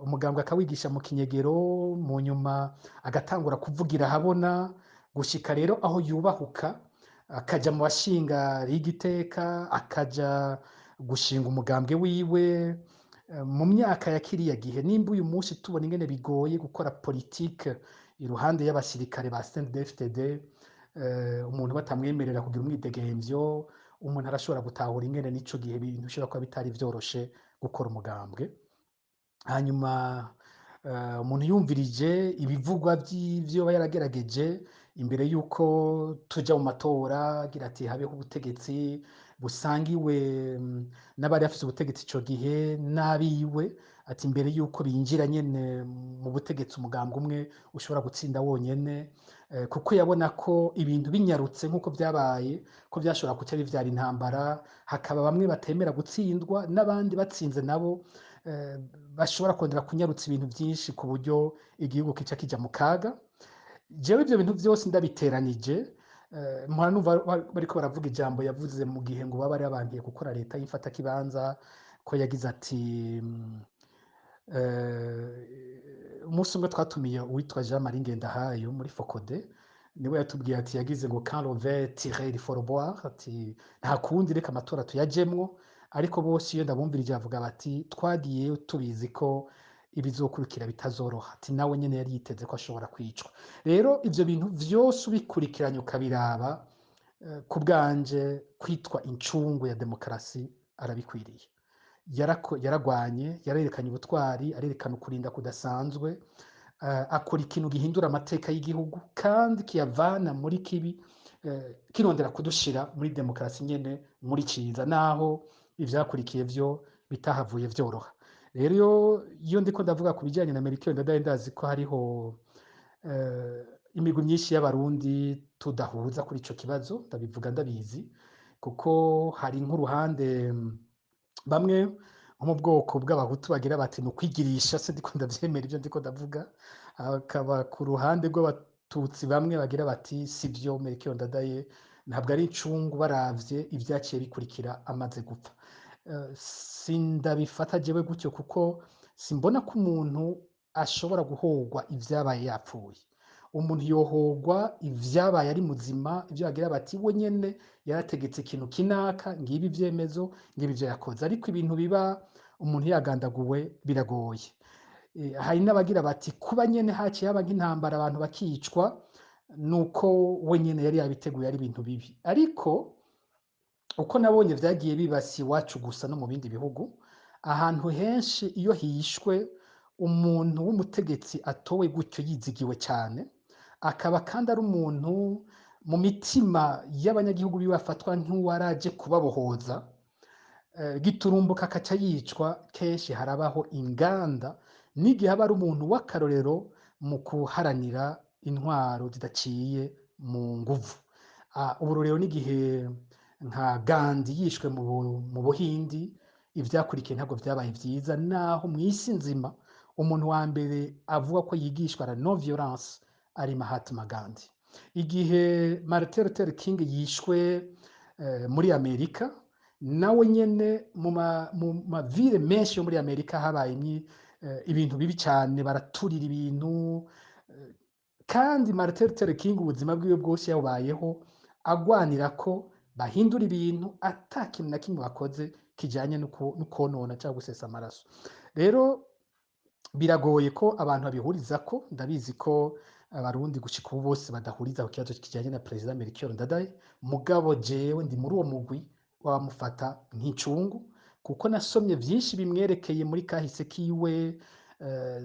umugambwe akawigisha mu kinyegero, mu nyuma agatangura kuvugira ahabona, gushika rero aho yubahuka akaja mu bashinga rigiteka, akaja gushinga umugambwe wiwe. Mu myaka ya kiriya gihe, nimba uyu munsi tubona ingene bigoye gukora politike iruhande y'abasirikare ba CNDD-FDD, umuntu batamwemerera kugira umwidegemvyo, umuntu arashobora gutahura ingene n'ico gihe ibintu bishobora kuba bitari vyoroshe gukora umugambwe. Hanyuma umuntu yumvirije ibivugwa by'ivyo aba yaragerageje imbere y'uko tuja mu matora, agira ati habeho ubutegetsi busangiwe n'abari bafise ubutegetsi ico gihe n'abiwe, ati imbere y'uko binjira nyene mu butegetsi umugambwe umwe ushobora gutsinda wonyene, kuko yabona ko ibintu binyarutse nk'uko vyabaye, ko vyashobora kuca bivyara intambara, hakaba bamwe batemera gutsindwa n'abandi batsinze nabo bashobora kongera kunyarutsa ibintu byinshi ku buryo igihugu kica kija mu kaga. Jewe ivyo bintu vyose ndabiteranije, mpora numva bariko baravuga ijambo yavuze mu gihe ngo baba bari babangiye gukora leta y'imfatakibanza, ko yagize ati umunsi umwe twatumiye uwitwa Jean Marie Ngendahayo muri Fokode, niwe yatubwiye ati yagize ngo quand le vin tire il faut le boire, ati nta kundi reka amatora tuyajemwo. Ariko bose iyo ndabumvirije bavuga bati twagiye tubizi ko ibizokurikira bitazoroha, ati nawe nyene yari yiteze ko ashobora kwicwa. Rero ivyo bintu vyose ubikurikiranye ukabiraba, ku bwanje kwitwa incungu ya demokarasi arabikwiriye. Yaragwanye, yarerekanye ubutwari, arerekana ukurinda kudasanzwe, akora ikintu gihindura amateka y'igihugu kandi kiyavana muri kibi, kirondera kudushira muri demokarasi nyene muri ciza, naho ivyakurikiye vyo bitahavuye vyoroha. Rero iyo ndiko ndavuga ku bijanye na Melchior Ndadaye, ndazi ko hariho imigwi myinshi y'Abarundi tudahuza kuri ico kibazo, ndabivuga ndabizi, kuko hari nk'uruhande bamwe nko mu bwoko bw'Abahutu bagira bati ni ukwigirisha, se ndiko ndavyemera ivyo ndiko ndavuga, akaba ku ruhande rw'Abatutsi bamwe bagira bati sivyo, Melchior Ndadaye ntabwo ari incungu baravye ivyaciye bikurikira amaze gupfa. Sindabifata jewe gutyo, kuko simbona ko umuntu ashobora guhogwa ivyabaye yapfuye. Umuntu yohogwa ivyabaye ari muzima, ivyo bagira bati we nyene yarategetse ikintu kinaka, ngibi ivyemezo, ngibi ivyo yakoze. Ariko ibintu biba umuntu yagandaguwe biragoye. Hari n'abagira bati kuba nyene haciye haba nk'intambara abantu bakicwa, nuko we nyene yari yabiteguye, ari ibintu bibi. Ariko uko nabonye vyagiye bibasi iwacu gusa no mu bindi bihugu, ahantu henshi iyo hishwe umuntu w'umutegetsi atowe gutyo yizigiwe cyane, akaba kandi ari umuntu mu mitima y'abanyagihugu biwe afatwa nk'uwaraje kubabohoza, giturumbuka akaca yicwa, kenshi harabaho inganda n'igihe aba ari umuntu w'akarorero mu kuharanira intwaro zidaciye mu nguvu. Ubu rero n'igihe nka Gandhi yishwe mu Buhindi, ivyakurikiye ntabwo vyabaye vyiza, naho mw'isi nzima umuntu wa mbere avuga ko yigishwa la non violence ari Mahatma Gandhi. Igihe Martin Luther King yishwe muri Amerika, nawe nyene mu mavire menshi yo muri Amerika habaye ibintu bibi cyane, baraturira ibintu. Kandi Martin Luther King ubuzima bwiwe bwose yabubayeho agwanira ko bahindura ibintu ata kintu na kimwe bakoze kijanye no konona cyangwa gusesa amaraso. Rero biragoye ko abantu babihuriza ko, ndabizi ko Abarundi gushika ubu bose badahuriza ku kibazo kijanye na Perezida Melchior Ndadaye, mugabo jewe ndi muri uwo mugwi w'abamufata nk'incungu, kuko nasomye vyinshi bimwerekeye muri kahise kiwe,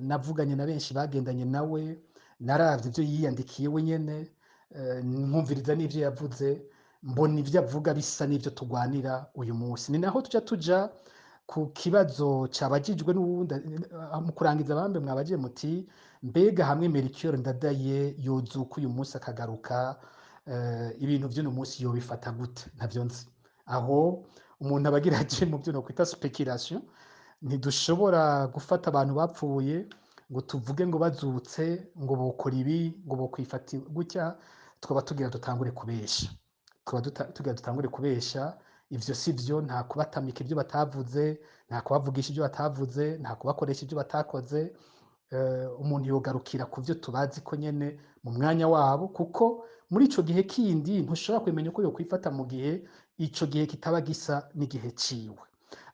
navuganye na benshi bagendanye nawe, naravye ivyo yiyandikiye we nyene, nkumviriza n'ivyo yavuze, mbona ivyo avuga bisa n'ivyo tugwanira uyu munsi. Ni naho tuja ku kibazo cabajijwe n'uwundi mu kurangiza. Bambe mwabajije muti mbega hamwe Melchior Ndadaye yozuka uyu munsi akagaruka, ibintu vy'uno munsi yobifata gute? Ntavyo nzi. Aho umuntu aba agira aje mu byo nokwita speculation. Ntidushobora gufata abantu bapfuye ngo tuvuge ngo bazutse ngo bokora ibi, ngo bokwifata gutya, twaba tugira dutangure kubesha. Twaba tugira dutangure kubesha. Ivyo si vyo. Nta kubatamika ivyo batavuze, nta kubavugisha ivyo batavuze, nta kubakoresha ivyo batakoze. Umuntu yogarukira ku vyo tubazi ko nyene mu mwanya wabo, kuko muri ico gihe kindi ntushobora kumenya uko yokwifata mu gihe ico gihe kitaba gisa n'igihe ciwe.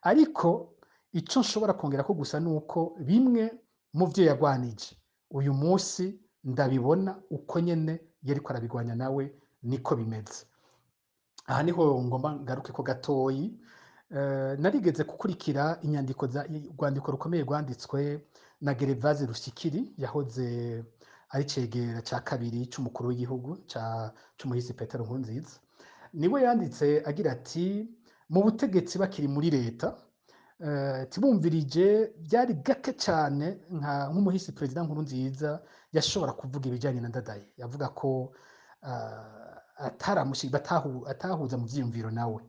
Ariko ico nshobora kongera ko gusa nuko bimwe mu vyo yagwanije uyu munsi ndabibona uko nyene yariko arabigwanya nawe niko bimeze. Aha niho ngomba ngaruke ko gatoyi. Narigeze gukurikira inyandiko za urwandiko rukomeye rwanditswe na Gervase Rushikiri, yahoze ari cegera ca kabiri c'umukuru w'igihugu c'umuhisi Petero Nkurunziza. Niwe yanditse agira ati mu butegetsi bakiri muri leta, tibumvirije byari gake cyane nk'umuhisi Perezida Nkurunziza yashobora kuvuga ibijyanye na Ndadaye. Yavuga ko atahuza mu vyiyumviro nawe,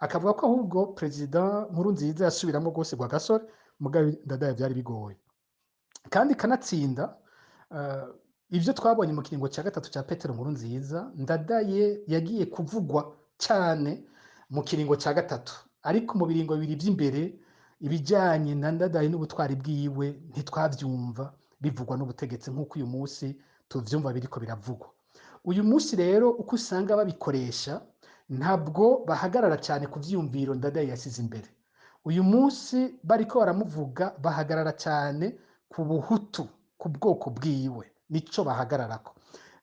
akavuga ko ahubwo Perezida Nkurunziza yasubiramo rwose rwa gasore, mugabo Ndadaye byari bigoye. Kandi kanatsinda ibyo twabonye mu kiringo cya gatatu cya Petero Nkurunziza, Ndadaye yagiye kuvugwa cyane mu kiringo cya gatatu, ariko mu biringo bibiri by'imbere ibijyanye na Ndadaye n'ubutwari bwiwe ntitwavyumva bivugwa n'ubutegetsi nk'uko uyu munsi tuvyumva biriko biravugwa. Uyu munsi rero uko usanga babikoresha, ntabwo bahagarara cyane ku vyiyumviro Ndadaye yasize imbere. Uyu munsi bariko baramuvuga bahagarara cyane ku buhutu, ku bwoko bwiwe, nico bahagararako.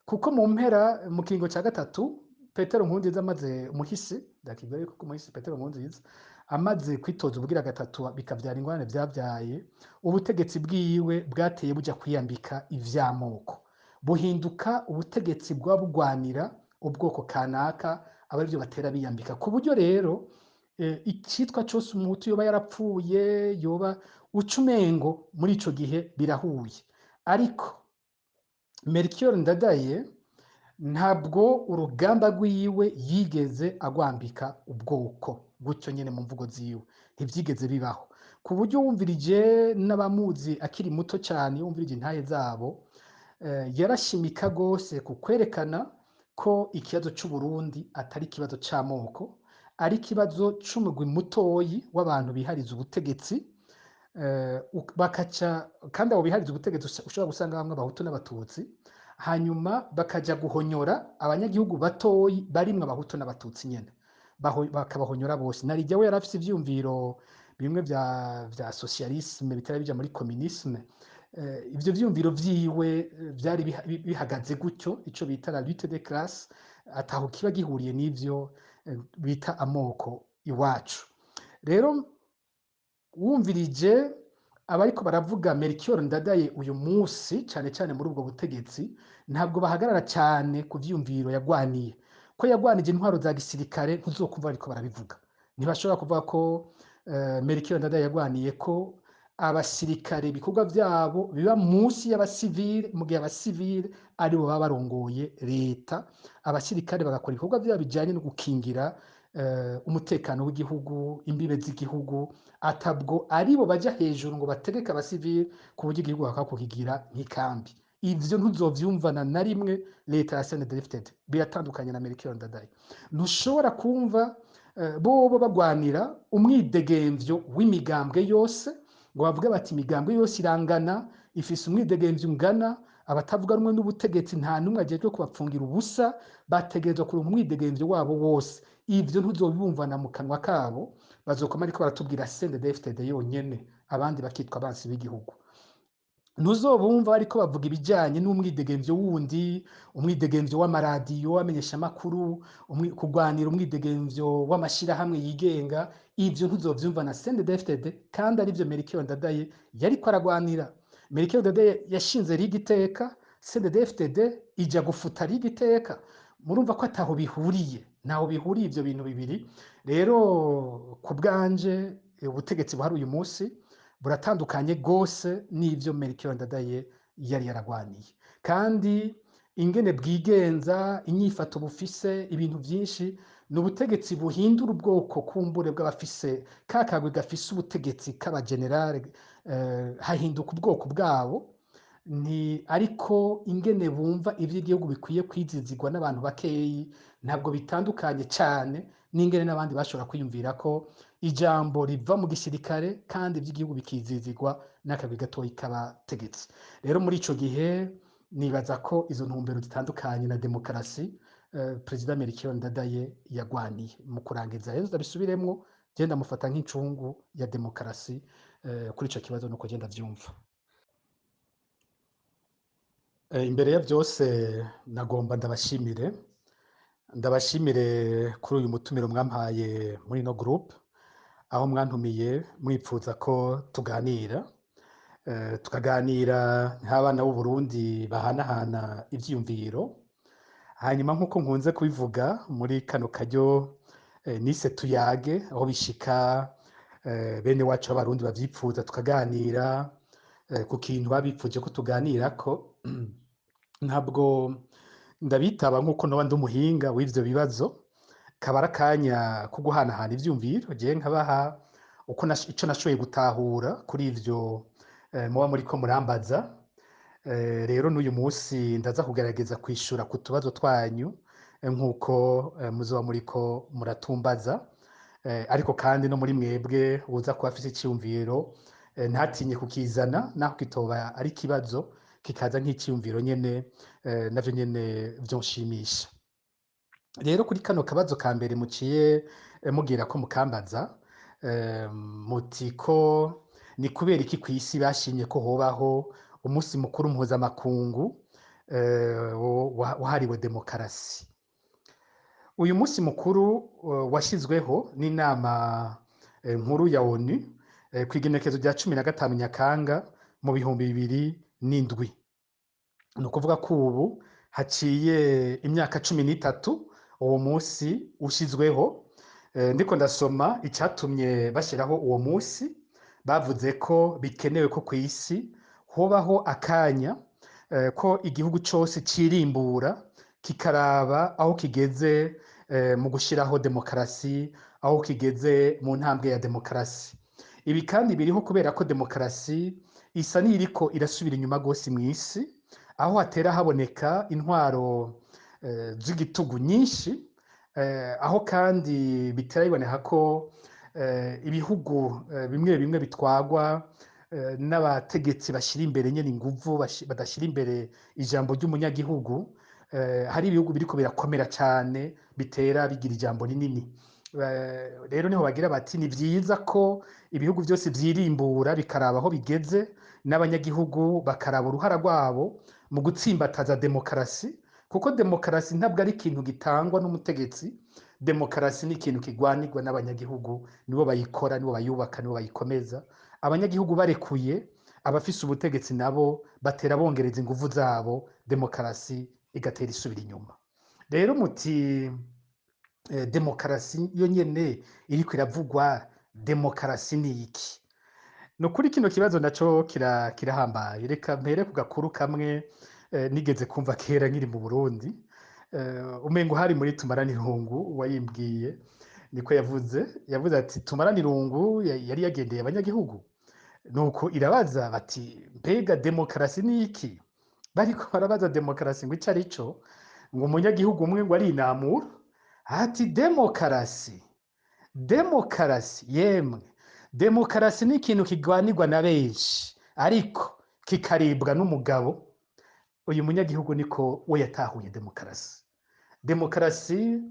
Kuko mu mpera mu kiringo cya gatatu Petero Nkurunziza amaze, umuhisi ndakibwira yuko umuhisi Petero Nkurunziza amaze kwitoza ubugira gatatu bikavyara ingorane vyavyaye, ubutegetsi bwiwe bwateye buja kwiyambika ivy'amoko, buhinduka ubutegetsi bwa bugwanira ubwoko kanaka, aba arivyo batera biyambika. Ku buryo rero icitwa cose umuhutu yoba yarapfuye yoba uca umengo muri ico gihe birahuye. Ariko Melchior Ndadaye ntabwo urugamba rwiwe yigeze agwambika ubwoko gutyo nyene mu mvugo ziwe, ntivyigeze bibaho. Ku buryo wumvirije n'abamuzi akiri muto cyane, wumvirije intahe zabo, yarashimika gose ku kwerekana ko ikibazo c'u Burundi atari ikibazo c'amoko, Ari ikibazo c'umugwi mutoyi w'abantu bihariza ubutegetsi, bakaca kandi abo bihariza ubutegetsi ushobora gusanga bamwe Abahutu n'Abatutsi, hanyuma bakaja guhonyora abanyagihugu batoyi barimwo Abahutu n'Abatutsi nyene, bakabahonyora bose. Narijya we yari afise ivyiyumviro bimwe vya socialisme bitari bija muri communisme. Ivyo vyiyumviro vyiwe vyari bihagaze gutyo, ico bita la lutte des classes, ataho kiba gihuriye n'ivyo bita amoko iwacu. Rero wumvirije abariko baravuga Melchior Ndadaye uyu munsi, cane cane muri ubwo butegetsi, ntabwo bahagarara cane ku vyiyumviro yagwaniye. Ko yagwanije intwaro za gisirikare ntuzokumva bariko barabivuga. Ntibashobora kuvuga ko Melchior Ndadaye yagwaniye ko abasirikare ibikorwa vyabo biba munsi y'abasivile, mu gihe abasivile aribo baba barongoye leta, abasirikare bagakora ibikorwa vyabo bijanye no gukingira umutekano w'igihugu, imbibe z'igihugu, atabwo aribo baja hejuru ngo bategeke abasivile ku buryo igihugu bakaba kukigira nk'ikambi. Ivyo ntuzovyumvana na rimwe leta ya CNDD-FDD, biratandukanye na Melchior Ndadaye. Ntushobora kumva bobo bagwanira umwidegemvyo w'imigambwe yose, ngo bavuge bati imigambwe yose irangana, ifise umwidegemvyo ungana, abatavuga rumwe n'ubutegetsi nta n'umwe ajejwe kubapfungira ubusa, bategerezwa kuronka umwidegemvyo wabo wose. Ivyo ntuzobibumvana mu kanwa kabo, bazokoma ariko baratubwira CNDD-FDD yonyene, abandi bakitwa abansi b'igihugu. Ntuzobumva ariko bavuga ibijanye n'umwidegemvyo wundi, umwidegemvyo w'amaradiyo, w'amenyeshamakuru, kugwanira umwidegemvyo w'amashirahamwe yigenga. Ivyo ntuzovyumva na CNDD-FDD, kandi arivyo Melchior Ndadaye yariko aragwanira. Melchior Ndadaye yashinze Ligue Iteka, CNDD-FDD ija gufuta Ligue Iteka. Murumva ko ataho bihuriye, ntaho bihuriye ivyo bintu bibiri. Rero ku bwanje ubutegetsi buhari uyu munsi buratandukanye gose n'ivyo Melchior Ndadaye yari yaragwaniye, kandi ingene bwigenza, inyifato bufise, ibintu vyinshi, ni ubutegetsi buhindura ubwoko kumbure bw'abafise ka kagwi gafise ubutegetsi k'abagenerale, hahinduka ubwoko bwabo, ni ariko ingene bumva ivy'igihugu bikwiye kwizizigwa n'abantu bakeyi ntabwo bitandukanye cane n'ingene n'abandi bashobora kwiyumvira ko ijambo riva mu gisirikare kandi ivy'igihugu bikizizigwa n'akagwi gatoyi k'abategetsi. Rero muri ico gihe nibaza ko izo ntumbero zitandukanye na demokarasi Perezida Melchior Ndadaye yagwaniye. Mu kurangiza rero ndabisubiremwo, je ndamufata nk'incungu ya demokarasi kuri ico kibazo nuko je ndavyumva. Imbere ya vyose nagomba ndabashimire kuri uyu mutumiro mwampaye muri ino group, aho mwantumiye mwipfuza ko tuganira, tukaganira nk'abana b'u Burundi bahanahana ivyiyumviro. Hanyuma nk'uko nkunze kubivuga muri kano karyo, nise tuyage, aho bishika bene wacu b'Abarundi bavyipfuza tukaganira ku kintu babipfuje ko tuganirako. Ntabwo ndabitaba nk'uko noba ndi umuhinga w'ivyo bibazo, kaba ari akanya ko guhanahana ivyumviro, jewe nkabaha uko ico nashoboye gutahura kuri ivyo muba muriko murambaza. Rero n'uyu munsi ndaza kugerageza kwishura ku tubazo twanyu, nk'uko muzoba muriko muratumbaza. Ariko kandi no muri mwebwe uza kuba afise iciyumviro, ntatinye kukizana, naho kitoba ari ikibazo, kikaza nk'iciyumviro nyene, navyo nyene vyonshimisha. Rero kuri kano kabazo ka mbere muciye mubwira ko mukambaza, muti ko ni kubera iki kw'isi bashimye ko hobaho umunsi mukuru mpuzamakungu wahariwe demokarasi. Uyu munsi mukuru washizweho n'inama nkuru ya ONU kw'igenekerezo rya 15 Nyakanga mu 2007. Ni ukuvuga ko ubu haciye imyaka 13 uwo munsi ushizweho. Ndiko ndasoma icatumye bashiraho uwo munsi, bavuze ko bikenewe ko kw'isi hobaho akanya ko igihugu cose cirimbura kikaraba aho kigeze mu gushiraho demokarasi, aho kigeze mu ntambwe ya demokarasi. Ibi kandi biriho kubera ko demokarasi isa n'iriko irasubira inyuma gose mw'isi, aho hatera haboneka intwaro z'igitugu nyinshi, Aho kandi bitera biboneka ko ibihugu bimwe bimwe bitwagwa n'abategetsi bashira imbere nyene inguvu, badashira imbere ijambo ry'umunyagihugu, hari ibihugu biriko birakomera cane bitera bigira ijambo rinini. Rero niho bagira bati ni vyiza ko ibihugu vyose vyirimbura bikaraba aho bigeze, n'abanyagihugu bakaraba uruhara rwabo mu gutsimbataza demokarasi, kuko demokarasi ntabwo ari ikintu gitangwa n'umutegetsi. Demokarasi ni ikintu kigwanirwa n'abanyagihugu, nibo bayikora, nibo bayubaka, nibo bayikomeza. Abanyagihugu barekuye, abafise ubutegetsi nabo batera bongereza inguvu zabo, demokarasi igatera isubira inyuma. Rero muti demokarasi yo nyene iriko iravugwa, demokarasi ni iki? No kuri kino kibazo naco kirahambaye. Reka mpere ku gakuru kamwe nigeze kumva kera nkiri mu Burundi. Umengo hari muri Tumaranirungu wayimbwiye, niko yavuze. Yavuze ati Tumaranirungu yari yagendeye abanyagihugu, nuko irabaza bati mbega demokarasi ni iki? Bariko barabaza demokarasi ngo ico ari co, ngo umunyagihugu umwe ngo arinamura ati demokarasi, demokarasi yemwe, demokarasi ni ikintu kigwanirwa na benshi ariko kikaribwa n'umugabo. Uyu munyagihugu niko we yatahuye demokarasi. Demokarasi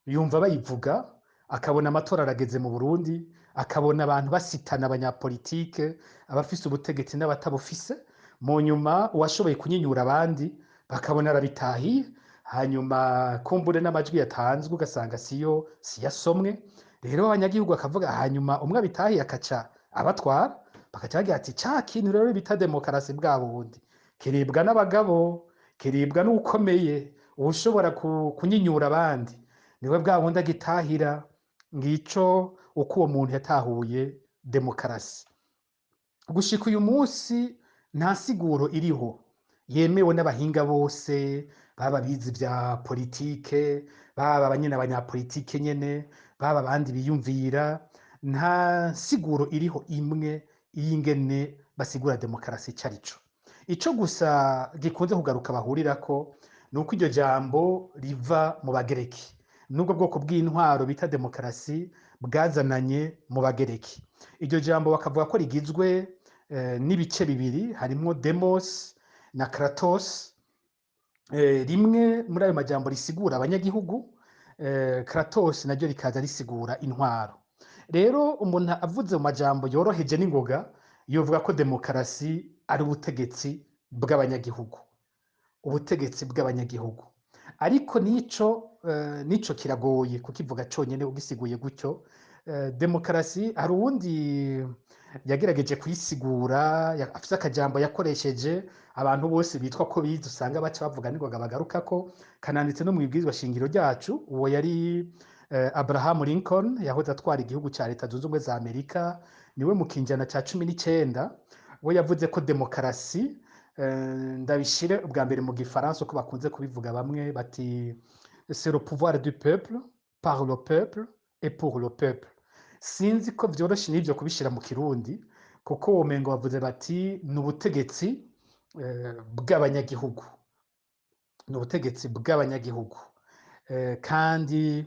yumva bayivuga, akabona amatora arageze mu Burundi, akabona abantu basitana, abanyapolitike, abafise ubutegetsi n'abatabufise, mu nyuma uwashoboye kunyinyura abandi bakabona arabitahiye, hanyuma kumbure n'amajwi yatanzwe ugasanga siyo siyasomwe. Rero abanyagihugu bakavuga, hanyuma umwe abitahiye akaca abatwara, bakaca bagira ati ca kintu rero bita demokarasi bwa bundi kiribwa n'abagabo, kiribwa n'ukomeye, uwushobora kunyinyura abandi niwe bwa wundi agitahira. Ngico uko uwo muntu yatahuye demokarasi. Gushika uyu munsi nta siguro iriho yemewe n'abahinga bose, baba bize vya politike, baba nyene abanyapolitike nyene, baba abandi biyumvira. Nta siguro iriho imwe y'ingene basigura demokarasi ico arico. Ico gusa gikunze kugaruka bahurirako ni uko iryo jambo riva mu Bagereki, n'ubwo bwoko bw'intwaro bita demokarasi bwazananye mu Bagereki. Iryo jambo bakavuga ko rigizwe n'ibice bibiri, harimwo demos na kratos. Rimwe muri ayo majambo risigura abanyagihugu, kratos naryo rikaza risigura intwaro. Rero umuntu avuze mu majambo yoroheje n'ingoga, yovuga ko demokarasi ari ubutegetsi bw'abanyagihugu, ubutegetsi bw'abanyagihugu. Ariko nico kiragoye kukivuga conyene ugisiguye gutyo. Demokarasi hari uwundi yagerageje kuyisigura, afise akajambo yakoresheje abantu bose bitwa ko bize usanga baca bavuga n'ingoga bagarukako, kananditse no mw'ibwirizwa shingiro ryacu. Uwo yari Abraham Lincoln, yahoze atwara igihugu ca Leta Zunze Ubumwe za Amerika, niwe mu kinjana ca 19 we yavuze ko demokarasi, ndabishire ubwa mbere mu gifaransa uko bakunze kubivuga bamwe bati c'est le pouvoir du peuple, par le peuple et pour le peuple. Sinzi ko vyoroshe n'ivyo kubishira mu Kirundi, kuko womengo bavuze bati ni ubutegetsi bw'abanyagihugu, ni ubutegetsi bw'abanyagihugu, kandi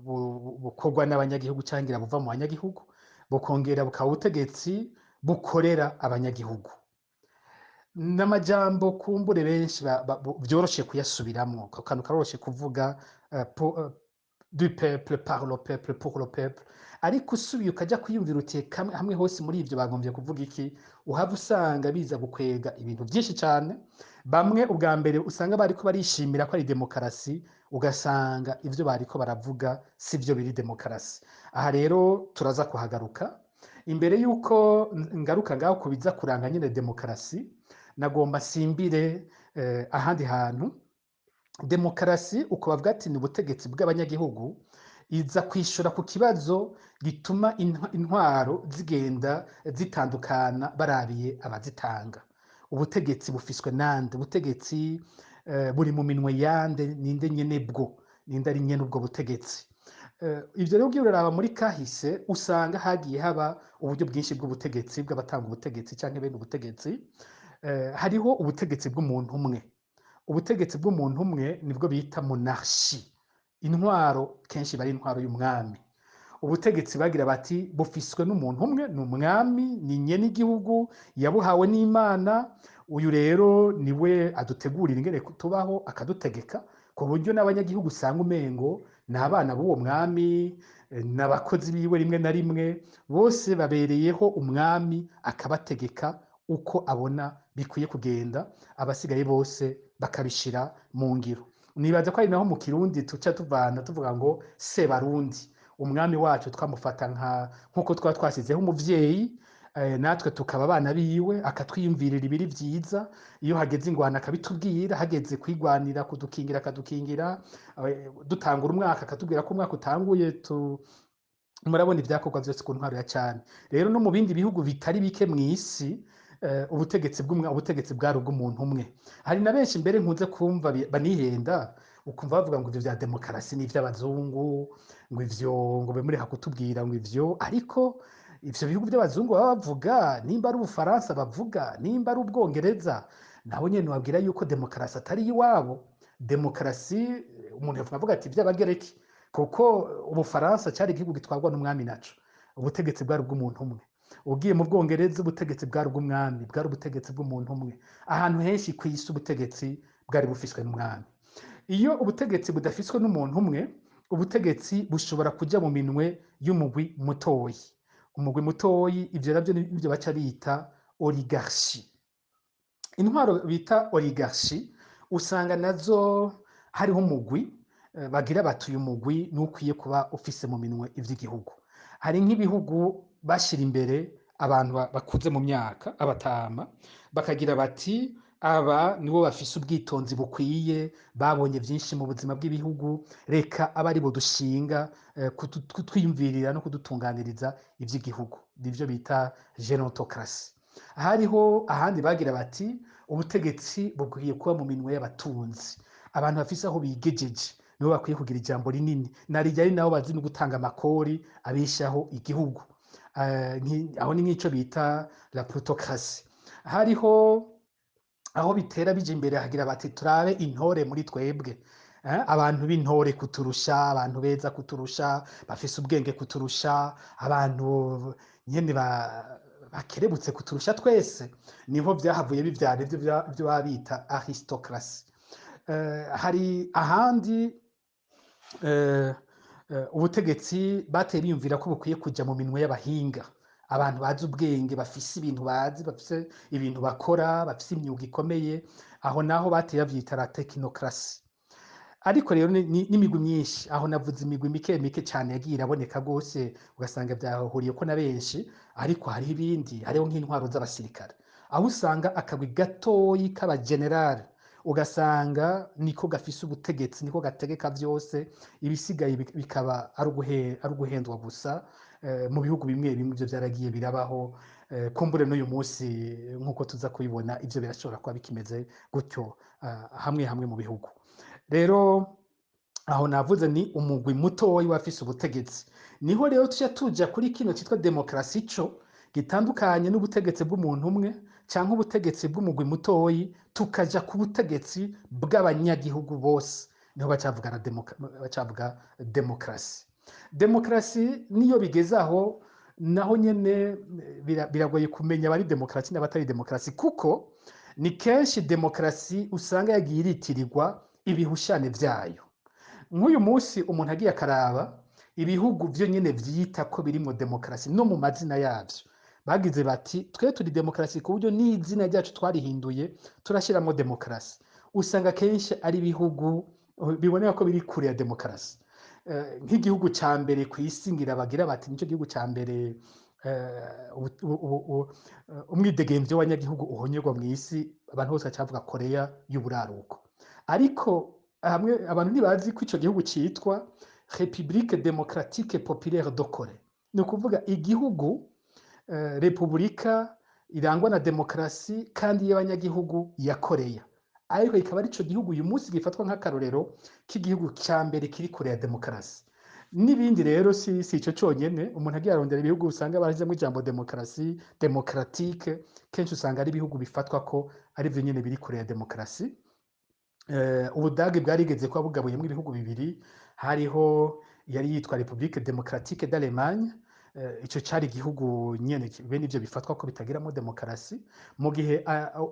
bukorwa n'abanyagihugu canke buva mu banyagihugu, bukongera bukaba ubutegetsi bukorera abanyagihugu. N'amajambo kumbure benshi vyoroshe kuyasubiramwo, ako kantu karoroshe kuvuga, du peuple, par le peuple, pour le peuple. Ariko usubiye ukaja kwiyumvira uti hamwe hose muri ivyo bagombye kuvuga iki, uhava usanga biza gukwega ibintu vyinshi cane. Bamwe ubwa mbere usanga bariko barishimira ko ari demokarasi, ugasanga ivyo bariko baravuga sivyo biri demokarasi. Aha rero turaza kuhagaruka. Imbere yuko ngaruka ngaho kubiza kuranga nyene demokarasi, nagomba simbire ahandi hantu. Demokarasi uko bavuga ati ni ubutegetsi bw'abanyagihugu, iza kwishura ku kibazo gituma intwaro zigenda zitandukana barabiye abazitanga. Ubutegetsi bufiswe nande? Ubutegetsi buri mu minwe yande? Ninde nyene bwo? Ninde ari nyene ubwo butegetsi? Ivyo rero ugiye uraraba muri kahise usanga hagiye haba uburyo bwinshi bw'ubutegetsi, bw'abatanga ubutegetsi canke bene ubutegetsi. Hariho ubutegetsi bw'umuntu umwe. Ubutegetsi bw'umuntu umwe nibwo bita monarchie. Intwaro kenshi bari intwaro y'umwami. Ubutegetsi bagira bati bufiswe n'umuntu umwe, ni umwami, ni nyene igihugu, yabuhawe n'Imana. Uyu rero niwe adutegurira ingene tubaho, akadutegeka ku buryo n'abanyagihugu usanga umengo ni abana b'uwo mwami, n'abakozi biwe rimwe na rimwe, bose babereyeho umwami akabategeka uko abona bikwiye kugenda, abasigaye bose bakabishira mu ngiro. Nibaza ko ari naho mu Kirundi tuca tuvana tuvuga ngo Sebarundi. Umwami wacu twamufata nk'uko twaba twasizeho umuvyeyi, natwe tukaba abana biwe, akatwiyumvirira ibiri vyiza, iyo hageze ingwano akabitubwira, hageze kwigwanira kudukingira akadukingira, dutangura umwaka akatubwira ko umwaka utanguye. Murabona ivyakorwa vyose ku ntwaro ya cami. Rero no mu bindi bihugu bitari bike mw'isi, ubutegetsi bwari ubw'umuntu umwe. Hari na benshi mbere nkunze kumva banihenda, ukumva bavuga ngo ivyo vya demokarasi ni ivy'abazungu, ngo ivyo ngo be mureka kutubwira ngo ivyo. Ariko ivyo bihugu vy'abazungu baba bavuga, nimba ari Ubufaransa bavuga, nimba ari Ubwongereza, nabo nyene babwira yuko demokarasi atari iwabo. Demokarasi umuntu yavuga ati ivy'abagereki, kuko Ubufaransa cari igihugu gitwarwa n'umwami, naco ubutegetsi bwari ubw'umuntu umwe. Ugiye mu Bwongereza ubutegetsi bwari ubw'umwami, bwari ubutegetsi bw'umuntu umwe. Ahantu henshi kw'isi ubutegetsi bwari bufiswe n'umwami. Iyo ubutegetsi budafiswe n'umuntu umwe, ubutegetsi bushobora kuja mu minwe y'umugwi mutoyi. Umugwi mutoyi, ivyo navyo nivyo baca bita oligarchie. Intwaro bita oligarchie usanga nazo hariho umugwi, bagira bati uyu mugwi nukwiye kuba ufise mu minwe ivy'igihugu. Hari nk'ibihugu bashira imbere abantu bakuze mu myaka, abatama, bakagira bati aba nibo bafise ubwitonzi bukwiye, babonye vyinshi mu buzima bw'ibihugu, reka abe aribo dushinga kutwiyumvirira no kudutunganiriza ivy'igihugu. Nivyo bita gerontocratie. Hariho ahandi bagira bati ubutegetsi bukwiye kuba mu minwe y'abatunzi, abantu bafise aho bigejeje nibo bakwiye kugira ijambo rinini, narirya ari nabo bazi no gutanga amakori abeshaho igihugu. Aho ni nk'ico bita la plutocratie. Hariho aho bitera bija imbere hagira bati turabe intore muri twebwe, abantu b'intore kuturusha, abantu beza kuturusha, bafise ubwenge kuturusha, abantu nyene bakerebutse kuturusha twese. Niho vyahavuye bivyara ivyo baba bita aristocratie. Hari ahandi ubutegetsi bateye biyumvira ko bukwiye kuja mu minwe y'abahinga, abantu bazi ubwenge, bafise ibintu bazi, bafise ibintu bakora, bafise imyuga ikomeye. Aho naho bateye bavyita la technocratie. Ariko rero n'imigwi myinshi, aho navuze imigwi mike mike cane yagiye iraboneka gose, ugasanga vyahuriyeko na benshi. Ariko hariho ibindi, hariho nk'intwaro z'abasirikare, aho usanga akagwi gatoyi k'abagenerali, ugasanga niko gafise ubutegetsi, niko gategeka vyose, ibisigaye bikaba ari uguhendwa gusa. Mu bihugu bimwe bimwe ivyo vyaragiye birabaho, kumbure n'uyu munsi nk'uko tuza kubibona ivyo birashobora kuba bikimeze gutyo, hamwe hamwe mu bihugu. Rero aho navuze ni umugwi mutoyi wafise ubutegetsi. Niho rero tuca tuja kuri kino citwa demokarasi, ico gitandukanye n'ubutegetsi bw'umuntu umwe canke ubutegetsi bw'umugwi mutoyi, tukaja ku butegetsi bw'abanyagihugu bose. Niho bacavuga demokarasi. Demokarasi niyo bigeze aho naho nyene biragoye kumenya abari demokarasi n'abatari demokarasi, kuko ni kenshi demokarasi usanga yagiye iritirirwa ibihushane vyayo. Nk'uyu munsi umuntu agiye akaraba ibihugu vyo nyene vyita ko birimwo demokarasi no mu mazina yavyo, bagize bati twe turi demokarasi ku buryo n'izina ryacu twarihinduye turashiramwo demokarasi. Usanga kenshi ari ibihugu biboneka ko biri kure ya demokarasi. Nk'igihugu ca mbere kw'isi ngira bagira bati nico gihugu ca mbere, umwidegemvyo w'abanyagihugu uhonyerwa mw'isi, abantu bose bacavuga Korea y'uburaruko. Ariko hamwe abantu ntibazi ko ico gihugu citwa République Démocratique Populaire de Corée. Ni ukuvuga igihugu, repubulika irangwa na demokarasi kandi y'abanyagihugu ya Korea. Ariko ikaba arico gihugu uyu munsi gifatwa nk'akarorero k'igihugu ca mbere kiri kure ya demokarasi. N'ibindi rero si ico conyene, umuntu agiye arondera ibihugu usanga barashizemwo ijambo demokarasi, démocratique, kenshi usanga ari ibihugu bifatwa ko ari vyo nyene biri kure ya demokarasi. Ubudagi bwarigeze kuba bugabuyemwo ibihugu bibiri, hariho yari yitwa République Démocratique d'Allemagne, ico cari igihugu nyene bene ivyo bifatwa ko bitagiramo demokarasi, mu gihe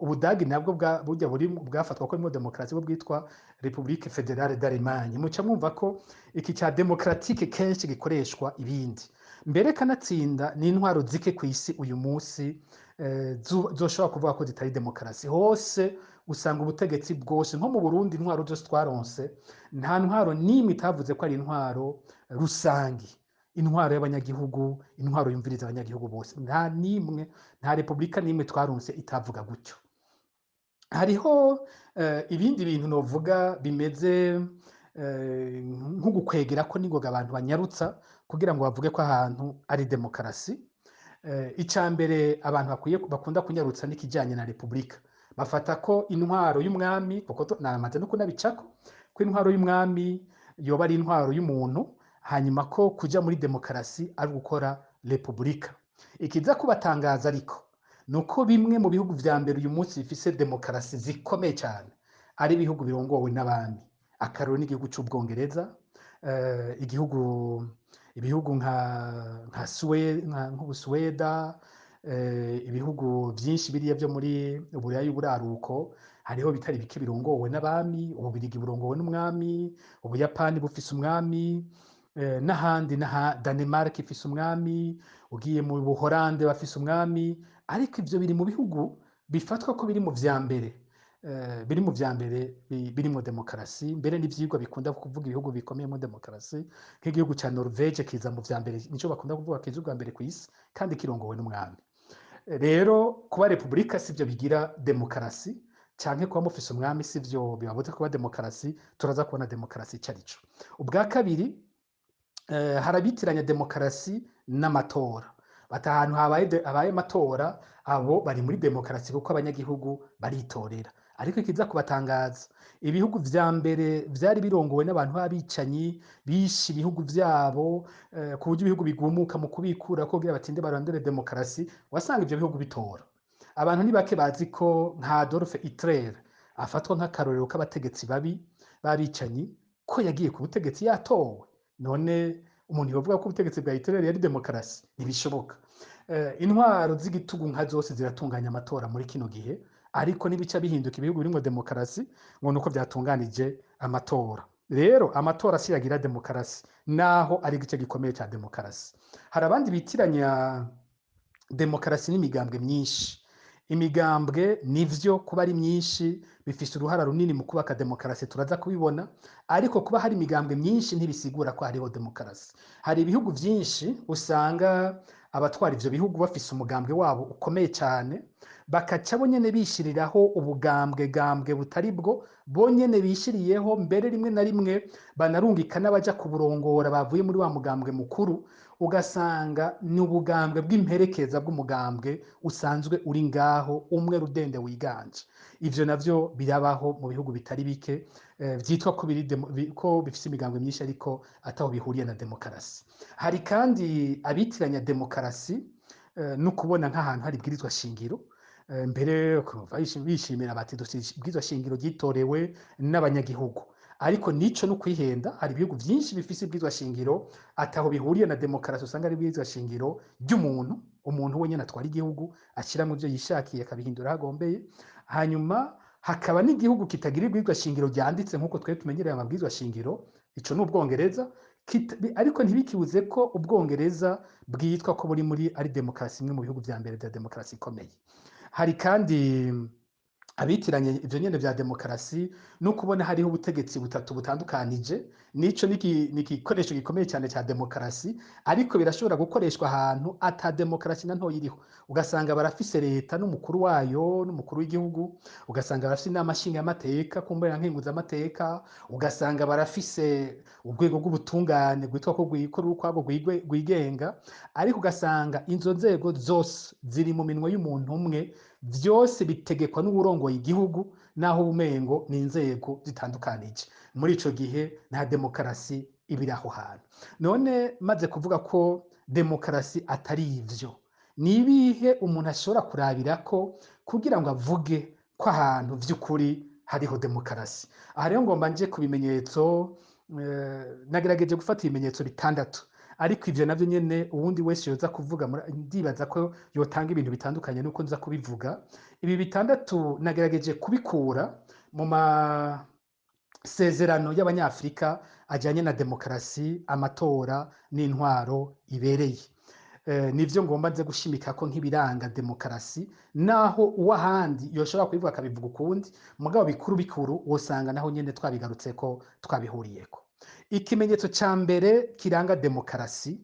Ubudagi nabwo burya buri bwafatwa ko harimwo demokarasi, bwo bwitwa République Fédérale d'Allemagne. Muca mwumva ko iki ca démocratique kenshi gikoreshwa ibindi. Mbere kanatsinda ni intwaro zike kw'isi uyu munsi zoshobora kuvuga ko zitari demokarasi. Hose usanga ubutegetsi bwose, nko mu Burundi intwaro zose twaronse, nta ntwaro n'imwe itavuze ko ari intwaro rusangi, intwaro y'abanyagihugu, intwaro yumviriza abanyagihugu bose. Nta n'imwe, nta repubulika n'imwe twaronse itavuga gutyo. Hariho ibindi bintu novuga bimeze nko gukwegera ko ningoga abantu banyarutsa kugira ngo bavuge ko ahantu ari demokarasi. Ica mbere abantu bakwiye bakunda kunyarutsa n'ikijanye na repubulika. Bafata ko intwaro y'umwami, kuko namaze no kunabicako, ko intwaro y'umwami yoba ari intwaro y'umuntu, hanyuma ko kuja muri demokarasi ari gukora repubulika. Ikiza kubatangaza ariko nuko bimwe mu bihugu vya mbere uyu munsi bifise demokarasi zikomeye cyane ari ibihugu birongowe n'abami. Akarorero n'igihugu c'Ubwongereza, igihugu ibihugu nka nk'Ubusuweda, ibihugu vyinshi biriya vyo muri Uburaya y'uburaruko, hariho bitari bike birongowe n'abami. Ububirigi burongowe n'umwami, Ubuyapani bufise umwami, n'ahandi, n'aha Danemark ifise umwami, ugiye mu Buholande bafise umwami. Ariko ivyo biri mu bihugu bifatwa ko biri mu vya mbere, biri mu vya mbere birimwo demokarasi. Mbere n'ivyigwa bikunda kuvuga ibihugu bikomeyemo demokarasi, nk'igihugu ca Norvege kiza mu vya mbere, nico bakunda kuvuga kiza ubwa mbere kw'isi, kandi kirongowe n'umwami. Rero kuba repubulika sivyo bigira demokarasi, canke kuba mufise umwami sivyo bibabuza kuba demokarasi. Turaza kubona demokarasi ico arico. Ubwa kabiri, harabitiranya demokarasi n'amatora. Bati ahantu habaye amatora, abo bari muri demokarasi kuko abanyagihugu baritorera. Ariko ikiza kubatangaza, ibihugu vya mbere vyari birongowe n'abantu b'abicanyi bishe ibihugu vyabo, ku buryo ibihugu bigumuka mu kubikura ko kugira batinde barondere demokarasi, wasanga ivyo bihugu bitora. Abantu ni bake bazi ko nka Adolf Hitler afatwa nk'akarorero k'abategetsi babi b'abicanyi, ko yagiye ku butegetsi yatowe. None umuntu yovuga ko ubutegetsi bwa Hitler yari demokarasi? Ntibishoboka. Intwaro z'igitugu nka zose ziratunganya amatora muri kino gihe, ariko n'ibica bihinduka ibihugu birimwo demokarasi ngo nuko vyatunganije amatora. Rero amatora si yagira demokarasi, naho ari igice gikomeye ca demokarasi. Hari abandi bitiranya demokarasi n'imigambwe myinshi. Imigambwe nivyo kuba ari myinshi bifise uruhara runini mu kubaka demokarasi, turaza kubibona, ariko kuba hari imigambwe myinshi ntibisigura ko hariho demokarasi. Hari ibihugu vyinshi usanga abatwara ivyo bihugu bafise umugambwe wabo ukomeye cyane, bakaca bo nyene bishiriraho ubugambwe gambwe butari bwo bo nyene bishiriyeho, mbere rimwe na rimwe banarungika n'abaja kuburongora bavuye muri wa mugambwe mukuru, ugasanga ni ubugambwe bw'imperekeza bw'umugambwe usanzwe uri ngaho umwe rudende wiganje. Ivyo navyo birabaho mu bihugu bitari bike, vyitwa ko biri ko bifise imigambwe myinshi ariko ataho bihuriye na demokarasi. Hari kandi abitiranya demokarasi no kubona nk'ahantu hari ibwirizwa shingiro, mbere kuva bishimira bati dufise ibwirizwa shingiro ryitorewe n'abanyagihugu. Ariko nico no kwihenda, hari ibihugu vyinshi bifise ibwirizwa shingiro ataho bihuriye na demokarasi, usanga ari ibwirizwa shingiro ry'umuntu, umuntu we nyene atwara igihugu ashiramwo ivyo yishakiye akabihindura aho agombeye. Hanyuma hakaba n'igihugu kitagira ibwirizwa shingiro ryanditse nk'uko twari tumenyereye amabwirizwa shingiro, ico ni Ubwongereza, ariko ntibikibuze ko Ubwongereza bwitwa ko buri muri ari demokarasi, imwe mu bihugu vya mbere vya demokarasi ikomeye. Hari kandi abitiranye ivyo nyene vya demokarasi no kubona hariho ubutegetsi butatu butandukanije. Nico ni igikoresho gikomeye cyane cya demokarasi, ariko birashobora gukoreshwa ahantu ata demokarasi na ntoya iriho. Ugasanga barafise leta n'umukuru wayo n'umukuru w'igihugu, ugasanga barafise inama nshingamateka kumbura nkenguzamateka, ugasanga barafise urwego rw'ubutungane rwitwa ko rwikora ukwagwo rwigenga, ariko ugasanga izo nzego zose ziri mu minwe y'umuntu umwe, vyose bitegekwa n'uwurongoye igihugu, naho ubumengo ni inzego zitandukanije. Muri ico gihe nta demokarasi iba iri aho hantu. None maze kuvuga ko demokarasi atari ivyo, ni ibihe umuntu ashobora kurabirako kugira ngo avuge ko ahantu vy'ukuri hariho demokarasi. Aha rero ngomba nje ku bimenyetso, nagerageje gufata ibimenyetso bitandatu, ariko ivyo navyo nyene uwundi wese yoza kuvuga, ndibaza ko yotanga ibintu bitandukanye nuko nza kubivuga. Ibi bitandatu nagerageje kubikura mu masezerano y'Abanyafrika ajanye na demokarasi, amatora n'intwaro ibereye. Nivyo ngomba nze gushimika ko nk'ibiranga demokarasi, naho uw'ahandi yoshobora kubivuga akabivuga ukundi, mugabo bikuru bikuru wosanga naho nyene twabigarutseko, twabihuriyeko. Ikimenyetso ca mbere kiranga demokarasi,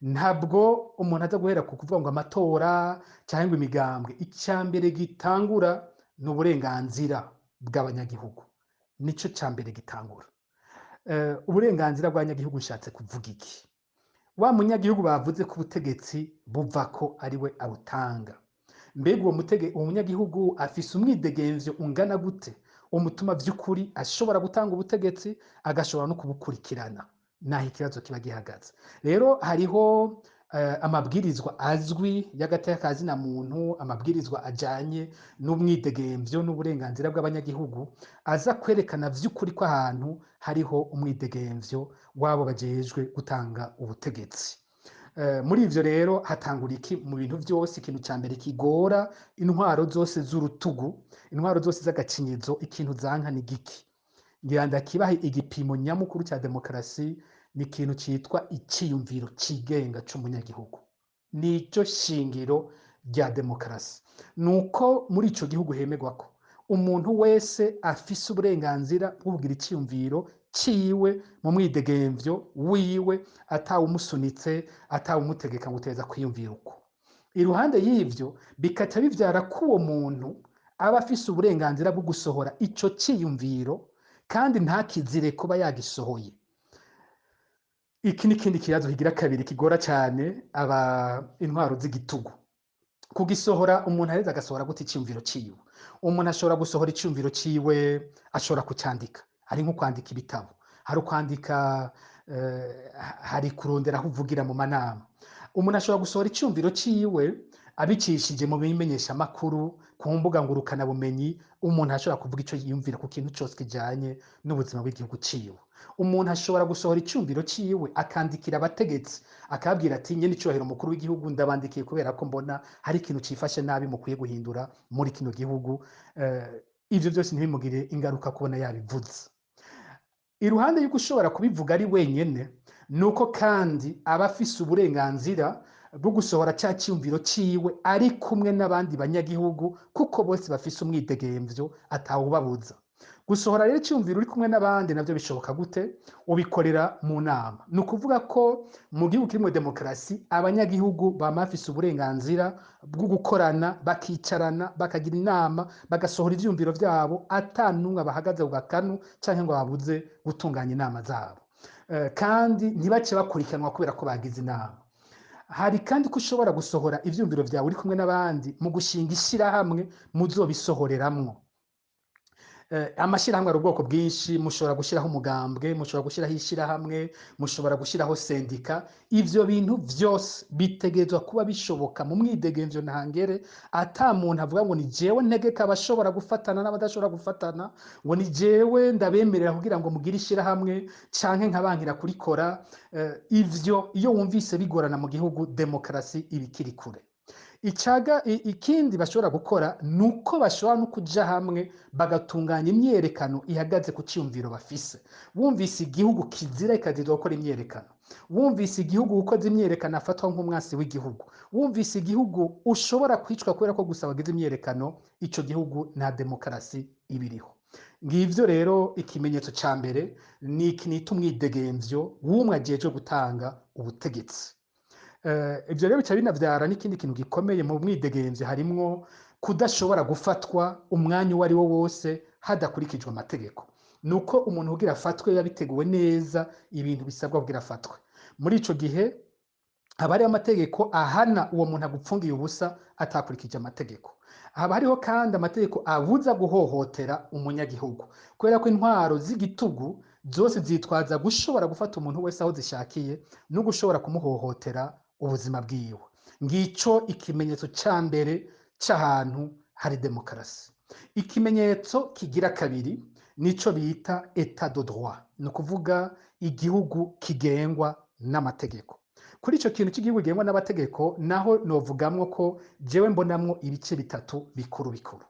ntabwo umuntu aza guhera ku kuvuga ngo amatora canke ngo imigambwe. Ica mbere gitangura ni uburenganzira bw'abanyagihugu, nico ca mbere gitangura. Uburenganzira bw'abanyagihugu nshatse kuvuga iki? Wa munyagihugu bavuze ko ubutegetsi buva ko ari we abutanga, mbega uwo munyagihugu afise umwidegemvyo ungana gute umutuma vy'ukuri ashobora gutanga ubutegetsi agashobora no kubukurikirana? Naho ikibazo kiba gihagaze. Rero hariho amabwirizwa azwi y'agateka ka zina muntu, amabwirizwa ajanye n'umwidegemvyo n'uburenganzira bw'abanyagihugu, aza kwerekana vy'ukuri ko ahantu hariho umwidegemvyo w'abo bajejwe gutanga ubutegetsi. Muri ivyo rero hatangura iki mu bintu vyose? Ikintu ca mbere kigora intwaro zose z'urutugu, intwaro zose z'agacinyizo, ikintu zanka ni giki? Ngira ndakibahe igipimo nyamukuru ca demokarasi, ni ikintu citwa iciyumviro cigenga c'umunyagihugu. Nico shingiro rya demokarasi. Nuko muri ico gihugu hemegwa ko umuntu wese afise uburenganzira bwo kugira iciyumviro ciwe mu mwidegemvyo wiwe, atawumusunitse, atawumutegeka ngo uteza kwiyumvira uko. Iruhande y'ivyo bikaca bivyara ko uwo muntu aba afise uburenganzira bwo gusohora ico ciyumviro kandi ntakizire kuba yagisohoye. Iki ni ikindi kibazo kigira kabiri kigora cane aba intwaro z'igitugu. Kugisohora, umuntu areza agasohora gute iciyumviro ciwe? Umuntu ashobora gusohora iciyumviro ciwe, ashobora kucandika, hari nko kwandika ibitabo, hari kwandika, hari kurondera aho uvugira mu manama. Umuntu ashobora gusohora iciyumviro ciwe abicishije mu bimenyeshamakuru, ku mbuga ngurukanabumenyi. Umuntu ashobora kuvuga ico yiyumvira ku kintu cose kijanye n'ubuzima bw'igihugu ciwe. Umuntu ashobora gusohora iciyumviro ciwe akandikira abategetsi, akababwira ati nyene icubahiro mukuru w'igihugu, ndabandikiye kubera ko mbona hari ikintu cifashe nabi mukwiye guhindura muri kino gihugu. Ivyo vyose ntibimugire ingaruka kubona yabivuze. Iruhande y'uko ushobora kubivuga ari wenyene, nuko kandi aba afise uburenganzira bwo gusohora ca ciyumviro ciwe ari kumwe n'abandi banyagihugu, kuko bose bafise umwidegemvyo atawubabuza. Gusohora rero iciyumviro uri kumwe n'abandi navyo bishoboka gute? Ubikorera mu nama. Ni ukuvuga ko mu gihugu kirimwo demokarasi abanyagihugu bama bafise uburenganzira bwo gukorana, bakicarana, bakagira inama, bagasohora ivyiyumviro vyabo ata n'umwe abahagaze ku gakanu canke ngo ababuze gutunganya inama zabo. Kandi ntibace bakurikiranwa kubera ko bagize inama. Hari kandi ko ushobora gusohora ivyiyumviro vyawe uri kumwe n'abandi mu gushinga ishirahamwe muzobisohoreramwo. Amashirahamwe ari ubwoko bwinshi, mushobora gushiraho umugambwe, mushobora gushiraho ishirahamwe, mushobora gushiraho sendika. Ivyo bintu vyose bitegerezwa kuba bishoboka mu mwidegemvyo ntangere, ata muntu avuga ngo ni jewe ntegeka abashobora gufatana n'abadashobora gufatana, ngo ni jewe ndabemerera kugira ngo mugire ishirahamwe canke nkabankira kurikora. Ivyo iyo wumvise bigorana mu gihugu, demokarasi iba ikiri kure. Ikindi bashobora gukora nuko bashobora no kuja hamwe bagatunganya imyerekano ihagaze ku ciyumviro bafise. Wumvise igihugu kizira ikazirwa gukora imyerekano, wumvise igihugu ukoze imyerekano afatwa nk'umwasi w'igihugu, wumvise igihugu ushobora kwicwa kubera ko gusa wagize imyerekano, ico gihugu nta demokarasi ibiriho. Ngivyo rero ikimenyetso ca mbere ni iki nita umwidegemvyo w'umwe ajejwe gutanga ubutegetsi. Ivyo rero bica binavyara n'ikindi kintu gikomeye mu mwidegemvyo, harimwo kudashobora gufatwa umwanya uwo ari wo wose hadakurikijwe amategeko. Nuko umuntu kugira afatwe biba biteguwe neza ibintu bisabwa kugira afatwe. Muri ico gihe haba hariho amategeko ahana uwo muntu agupfungiye ubusa atakurikije amategeko. Haba hariho kandi amategeko abuza guhohotera umunyagihugu, kubera ko intwaro z'igitugu zose zitwaza gushobora gufata umuntu wese aho zishakiye no gushobora kumuhohotera ubuzima bwiwe. Ngico ikimenyetso ca mbere c'ahantu hari demokarasi. Ikimenyetso kigira kabiri nico bita état de droit, ni ukuvuga igihugu kigengwa n'amategeko. Kuri ico kintu cy'igihugu kigengwa n'amategeko naho novugamwo ko jewe mbonamwo ibice bitatu bikuru bikuru.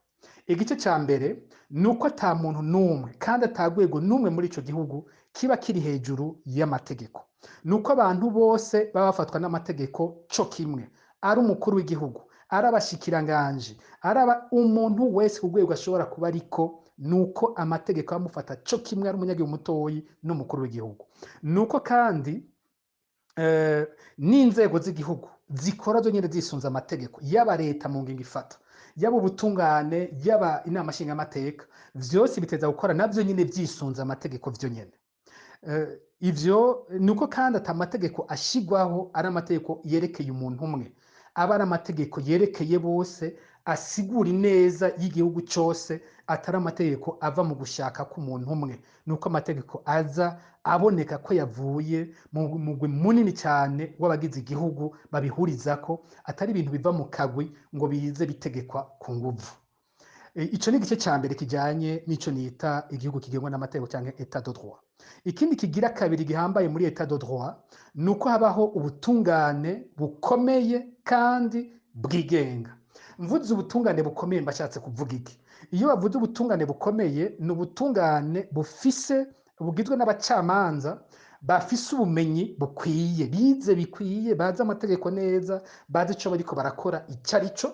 Igice ca mbere ni uko ata muntu n'umwe kandi ata rwego n'umwe muri ico gihugu kiba kiri hejuru y'amategeko. Ni uko abantu bose baba bafatwa n'amategeko co kimwe, ari umukuru w'igihugu, ari abashikiranganji, ari umuntu wese ku rwego ashobora kuba ariko, ni uko amategeko amufata co kimwe, ari umunyagihugu mutoyi n'umukuru w'igihugu. Ni uko kandi n'inzego z'igihugu zikora zo nyene zisunze amategeko, yaba leta mu ngingo ifata, yaba ubutungane, yaba inama nshingamateka, vyose biteza gukora navyo nyene vyisunze amategeko vyo nyene. Ivyo ni uko kandi ata mategeko ashigwaho ari amategeko yerekeye umuntu umwe, aba ari amategeko yerekeye bose, asigura ineza y'igihugu cose, atari amategeko ava mu gushaka k'umuntu umwe. Ni uko amategeko aza aboneka ko yavuye mu mugwi munini cyane w'abagize igihugu babihurizako, atari ibintu biva mu kagwi ngo bize bitegekwa ku nguvu. Ico ni igice ca mbere kijanye n'ico nita igihugu kigengwa n'amategeko canke état de droit. Ikindi kigira kabiri gihambaye muri état de droit ni uko habaho ubutungane bukomeye kandi bwigenga. Mvuze ubutungane bukomeye mbashatse kuvuga iki? Iyo bavuze ubutungane bukomeye, ni ubutungane bugizwe n'abacamanza bafise ubumenyi bukwiye, bize bikwiye, bazi amategeko neza, bazi ico bariko barakora ico ari cyo,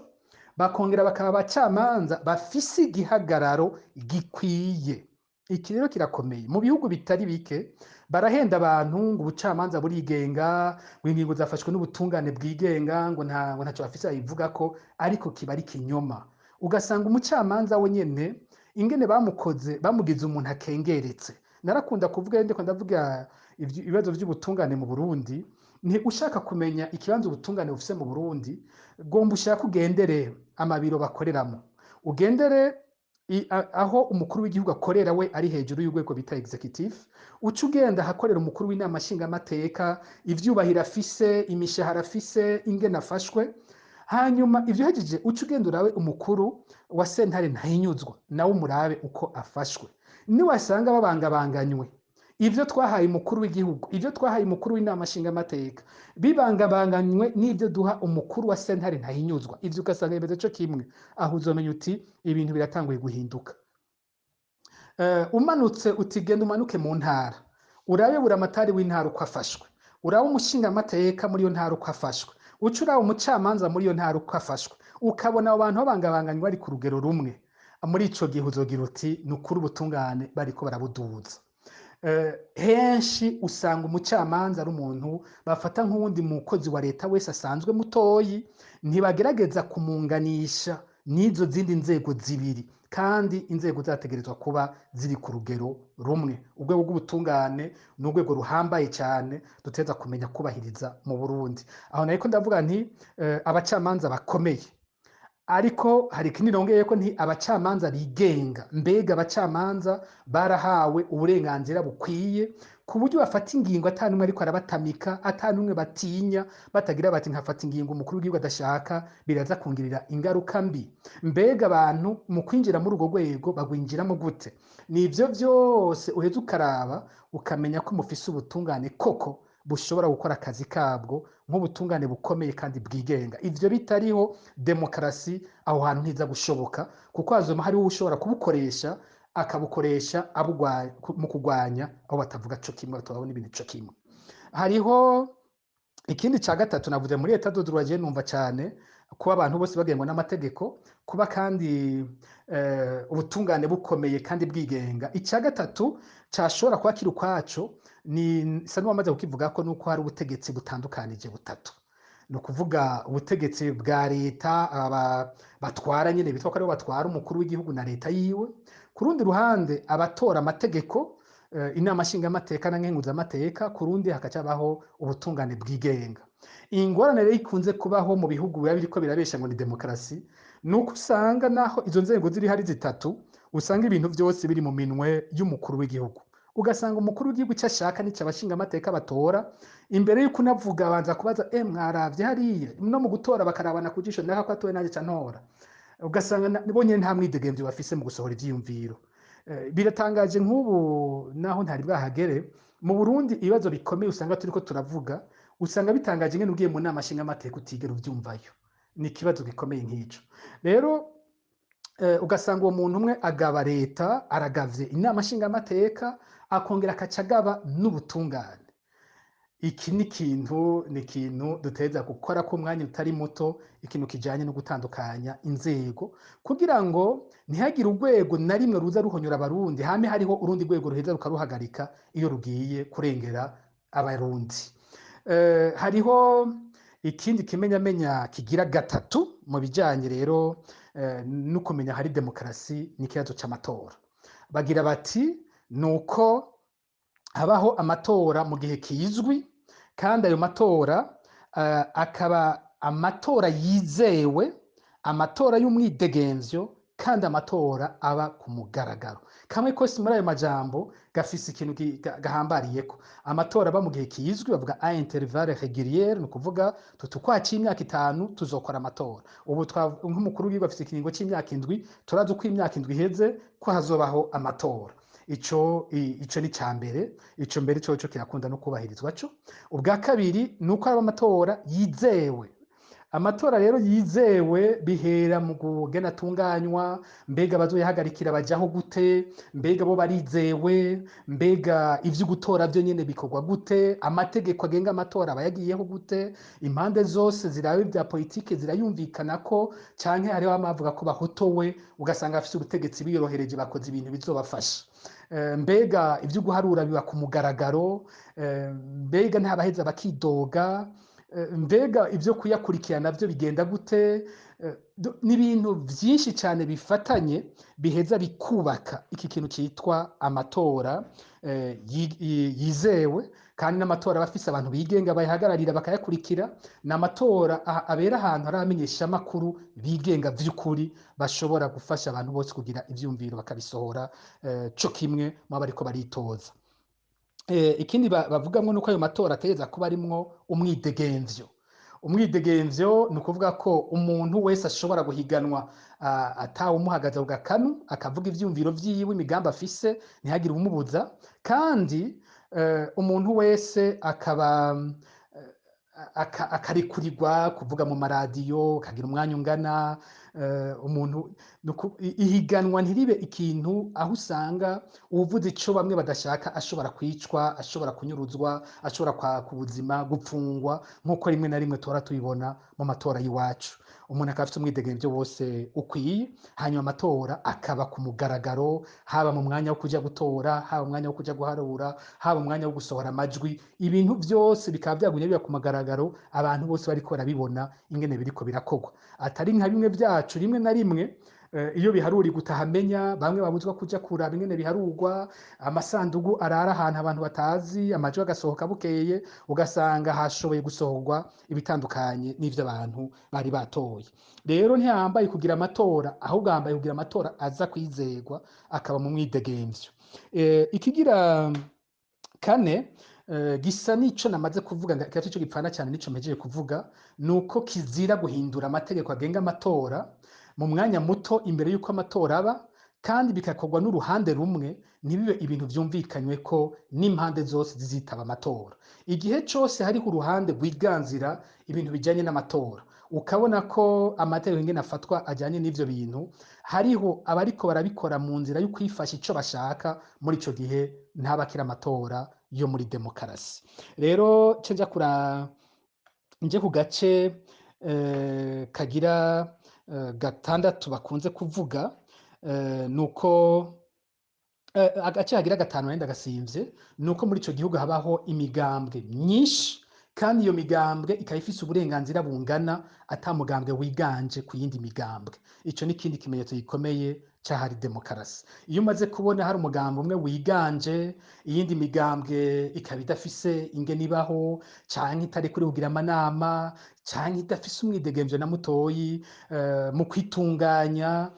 bakongera bakaba abacamanza bafise igihagararo gikwiye. Iki rero kirakomeye. Mu bihugu bitari bike barahenda abantu ngo ubucamanza burigenga, ngo ingingo zafashwe n'ubutungane bwigenga, ngo ntacyo bafise babivuga ko, ariko kiba ari kinyoma. Ugasanga umucamanza we nyene ingene bamukoze, bamugize umuntu akengeretse. Narakunda kuvuga, ndiko ndavuga ibibazo by'ubutungane mu Burundi, nti ushaka kumenya ikibanza ubutungane bufise mu Burundi, gomba ushaka ugendere amabiro bakoreramo, ugendere aho umukuru w'igihugu akorera, we ari hejuru y'urwego bita exécutif, uca ugenda ahakorera umukuru w'inama nshingamateka, ivyubahiro afise, imishahara afise, ingene afashwe. Hanyuma ivyo uhejeje, uca ugenda urabe umukuru wa sentare ntahinyuzwa, nawe umurabe uko afashwe. Niwasanga babangabanganywe, ivyo twahaye umukuru w'igihugu, ivyo twahaye umukuru w'inama nshingamateka bibangabanganywe n'ivyo duha umukuru wa sentare ntahinyuzwa, ivyo ugasanga bimeze co kimwe, aho uzomenya uti ibintu biratanguye guhinduka. Umanutse uti genda umanuke mu ntara, urabe buramatari w'intara uko afashwe, urabe umushingamateka muri iyo ntara uko afashwe, uca uraba umucamanza muri iyo ntara uko afashwe, ukabona abo bantu babangabanganywe bari ku rugero rumwe, muri ico gihe uzogira uti ni ukuri ubutungane bariko barabuduza. Henshi usanga umucamanza ari umuntu bafata nk'uwundi mukozi wa leta wese asanzwe mutoyi, ntibagerageza kumunganisha n'izo zindi nzego zibiri, kandi inzego zategerezwa kuba ziri ku rugero rumwe. Urwego rw'ubutungane ni urwego ruhambaye cyane duteza kumenya kubahiriza mu Burundi. Aho nariko ndavuga nti abacamanza bakomeye, ariko hari ikindi nongeye ko nti abacamanza bigenga. Mbega abacamanza barahawe uburenganzira bukwiye ku buryo bafata ingingo ata n'umwe ariko arabatamika, ata n'umwe batinya, batagira bati nkafata ingingo umukuru w'igihugu adashaka biraza kungirira ingaruka mbi? Mbega abantu mu kwinjira muri urwo rwego bagwinjiramo gute? Ni ivyo vyose uheza ukaraba ukamenya ko mufise ubutungane koko bushobora gukora akazi kabwo nk'ubutungane bukomeye kandi bwigenga. Ivyo bitariho, demokarasi aho hantu ntiza gushoboka, kuko hazoma hariho ushobora kubukoresha, akabukoresha mu kurwanya aho batavuga co kimwe, batabona ibintu co kimwe. Hariho ikindi ca gatatu navuze muri état de droit. Je numva cyane kuba abantu bose bagengwa n'amategeko, kuba kandi ubutungane bukomeye kandi bwigenga. Icya gatatu cashobora kuba kiri ukwaco, ni sa n'uwamaze kukivuga ko, nuko hari ubutegetsi butandukanije butatu, ni ukuvuga ubutegetsi bwa leta, aba batwara nyine bitwa ko aribo batwara, umukuru w'igihugu na leta yiwe; ku rundi ruhande abatora amategeko, inama nshingamateka na nkenguzamateka; ku rundi hakacabaho ubutungane bwigenga. Ingorane rero ikunze kubaho mu bihugu biba biriko birabesha ngo ni demokarasi, ni uko usanga naho izo nzego ziri hari zitatu, usanga ibintu byose biri mu minwe y'umukuru w'igihugu. Ugasanga umukuru w'igihugu icyo ashaka nicyo abashingamateka batora. Imbere y'uko unavuga abanza kubaza: "E, mwaravye hariya?" No mu gutora bakarabana ku jisho, "Naka ko atowe, nanjye ca ntora." Ugasanga bonyene nta mwidegemvyo bafise mu gusohora ivyiyumviro. Biratangaje nk'ubu naho ntari bwahagere mu Burundi, ibibazo bikomeye usanga turiko turavuga, usanga bitangaje ingene ugiye mu nama nshingamateka utigera uvyumvayo. Ni ikibazo gikomeye nk'ico. Rero ugasanga uwo muntu umwe agaba leta, aragavye inama nshingamateka, akongera akaca agaba n'ubutungane. Iki ni ikintu duteza gukora ko umwanya utari muto, ikintu kijanye no gutandukanya inzego, kugira ngo ntihagire urwego na rimwe ruza ruhonyora Abarundi, hame hariho urundi rwego ruheza rukaruhagarika iyo rugiye kurengera Abarundi. Hariho ikindi kimenyamenya kigira gatatu mu bijanye rero no kumenya hari demokarasi, n'ikibazo c'amatora. Bagira bati nuko habaho amatora mu gihe kizwi, kandi ayo matora akaba amatora yizewe, amatora y'umwidegemvyo, kandi amatora aba ku mugaragaro. Kamwe kose muri ayo majambo gafise ikintu gahambariyeko. Amatora aba mu gihe kizwi, bavuga à intervalle régulier, ni ukuvuga tuti ukwa c'imyaka 5 tuzokora amatora. Ubu nk'umukuru w'igihugu afise ikiringo c'imyaka 7, turazi uko imyaka 7 iheze ko hazobaho amatora. Ico ni ca mbere, ico mbere coco kirakunda no kubahirizwa co. Ubwa kabiri ni uko aba amatora yizewe. Amatora rero yizewe bihera mu kugena atunganywa: mbega bazoyahagarikira bajaho gute? Mbega bo barizewe? Mbega ivyo gutora vyo nyene bikorwa gute? Amategeko agenga amatora aba yagiyeho gute? Impande zose ziraba ivya politike zirayumvikana ko, canke hariho abavuga ko bahotowe, ugasanga bafise ubutegetsi biyorohereje, bakoze ibintu bizobafasha? Mbega ivyo guharura biba ku mugaragaro? Mbega ntabaheza bakidoga? Mbega ivyo kuyakurikirana navyo bigenda gute? Ni ibintu vyinshi cyane bifatanye biheza bikubaka iki kintu cyitwa amatora yizewe. Kandi n'amatora aba afise abantu bigenga bayahagararira, bakayakurikira. Ni amatora abera ahantu hari abamenyeshamakuru bigenga vy'ukuri, bashobora gufasha abantu bose kugira ivyumviro bakabisohora, co kimwe mu bariko baritoza. Ikindi bavugamwo nuko ayo matora ategereza kuba arimwo umwidegemvyo. Umwidegemvyo ni ukuvuga ko umuntu wese ashobora guhiganwa atawumuhagaze ku gakanu, akavuga ivyumviro vyiwe, imigambi afise, ntihagire uwumubuza. Kandi umuntu wese akaba akarekurirwa kuvuga mu maradiyo, akagira umwanya ungana umuntu. Ihiganwa ntiribe ikintu aho usanga uwuvuze ico bamwe badashaka ashobora kwicwa, ashobora kunyuruzwa, ashobora kwaka ubuzima, gupfungwa, nk'uko rimwe na rimwe tuhora tubibona mu matora y'iwacu. Umuntu akaba afite umwidegemvyo wose ukwiye. Hanyuma amatora akaba ku mugaragaro, haba mu mwanya wo kuja gutora, haba mu mwanya wo kuja guharura, haba mu mwanya wo gusohora amajwi, ibintu vyose bikaba vyagumye biba ku mugaragaro, abantu bose bariko barabibona ingene biriko birakorwa, atari nka bimwe vyacu rimwe na rimwe iyo biharurirwa utahamenya, bamwe babuzwa kuja kuraba ingene biharurwa, amasandugu arara ahantu abantu batazi, amajwi agasohoka bukeye, ugasanga hashoboye gusohorwa ibitandukanye n'ivyo abantu bari batoye. Rero ntihambaye kugira amatora, ahubwo hambaye kugira amatora aza kwizerwa, akaba mu mwidegemvyo. Ikigira kane gisa n'ico namaze kuvuga, gace ico gipfana cyane n'ico mpejeje kuvuga, nuko kizira guhindura amategeko agenga amatora mu mwanya muto imbere y'uko amatora aba, kandi bikakorwa n'uruhande rumwe, ntibibe ibintu vyumvikanywe ko n'impande zose zizitaba amatora. Igihe cose hariho uruhande rwiganzira ibintu bijanye n'amatora, ukabona ko amategeko ingene afatwa ajanye n'ivyo bintu, hariho abariko barabikora mu nzira yo kwifasha ico bashaka, muri ico gihe ntabakira amatora yo muri demokarasi. Rero ce nja kura nje ku gace kagira gatandatu bakunze kuvuga, nuko agace kagira gatanu wenda gasimvye, nuko muri ico gihugu habaho imigambwe myinshi, kandi iyo migambwe ikaba ifise uburenganzira bungana, ata mugambwe wiganje ku yindi migambwe. Ico ni ikindi kimenyetso gikomeye c'ahari demokarasi. Iyo umaze kubona hari umugambwe umwe wiganje, iyindi migambwe ikaba idafise ingene ibaho, canke itari kuri kugira amanama, canke idafise umwidegemvyo na mutoyi mu kwitunganya,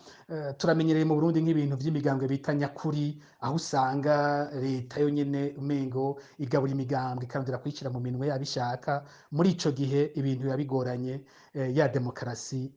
turamenyereye mu Burundi nk'ibintu vy'imigambwe bita nyakuri, aho usanga leta yonyene umengo igabura imigambwe, ikarondera kuyishira mu minwe yabishaka. Muri ico gihe ibintu biba bigoranye, ya demokarasi.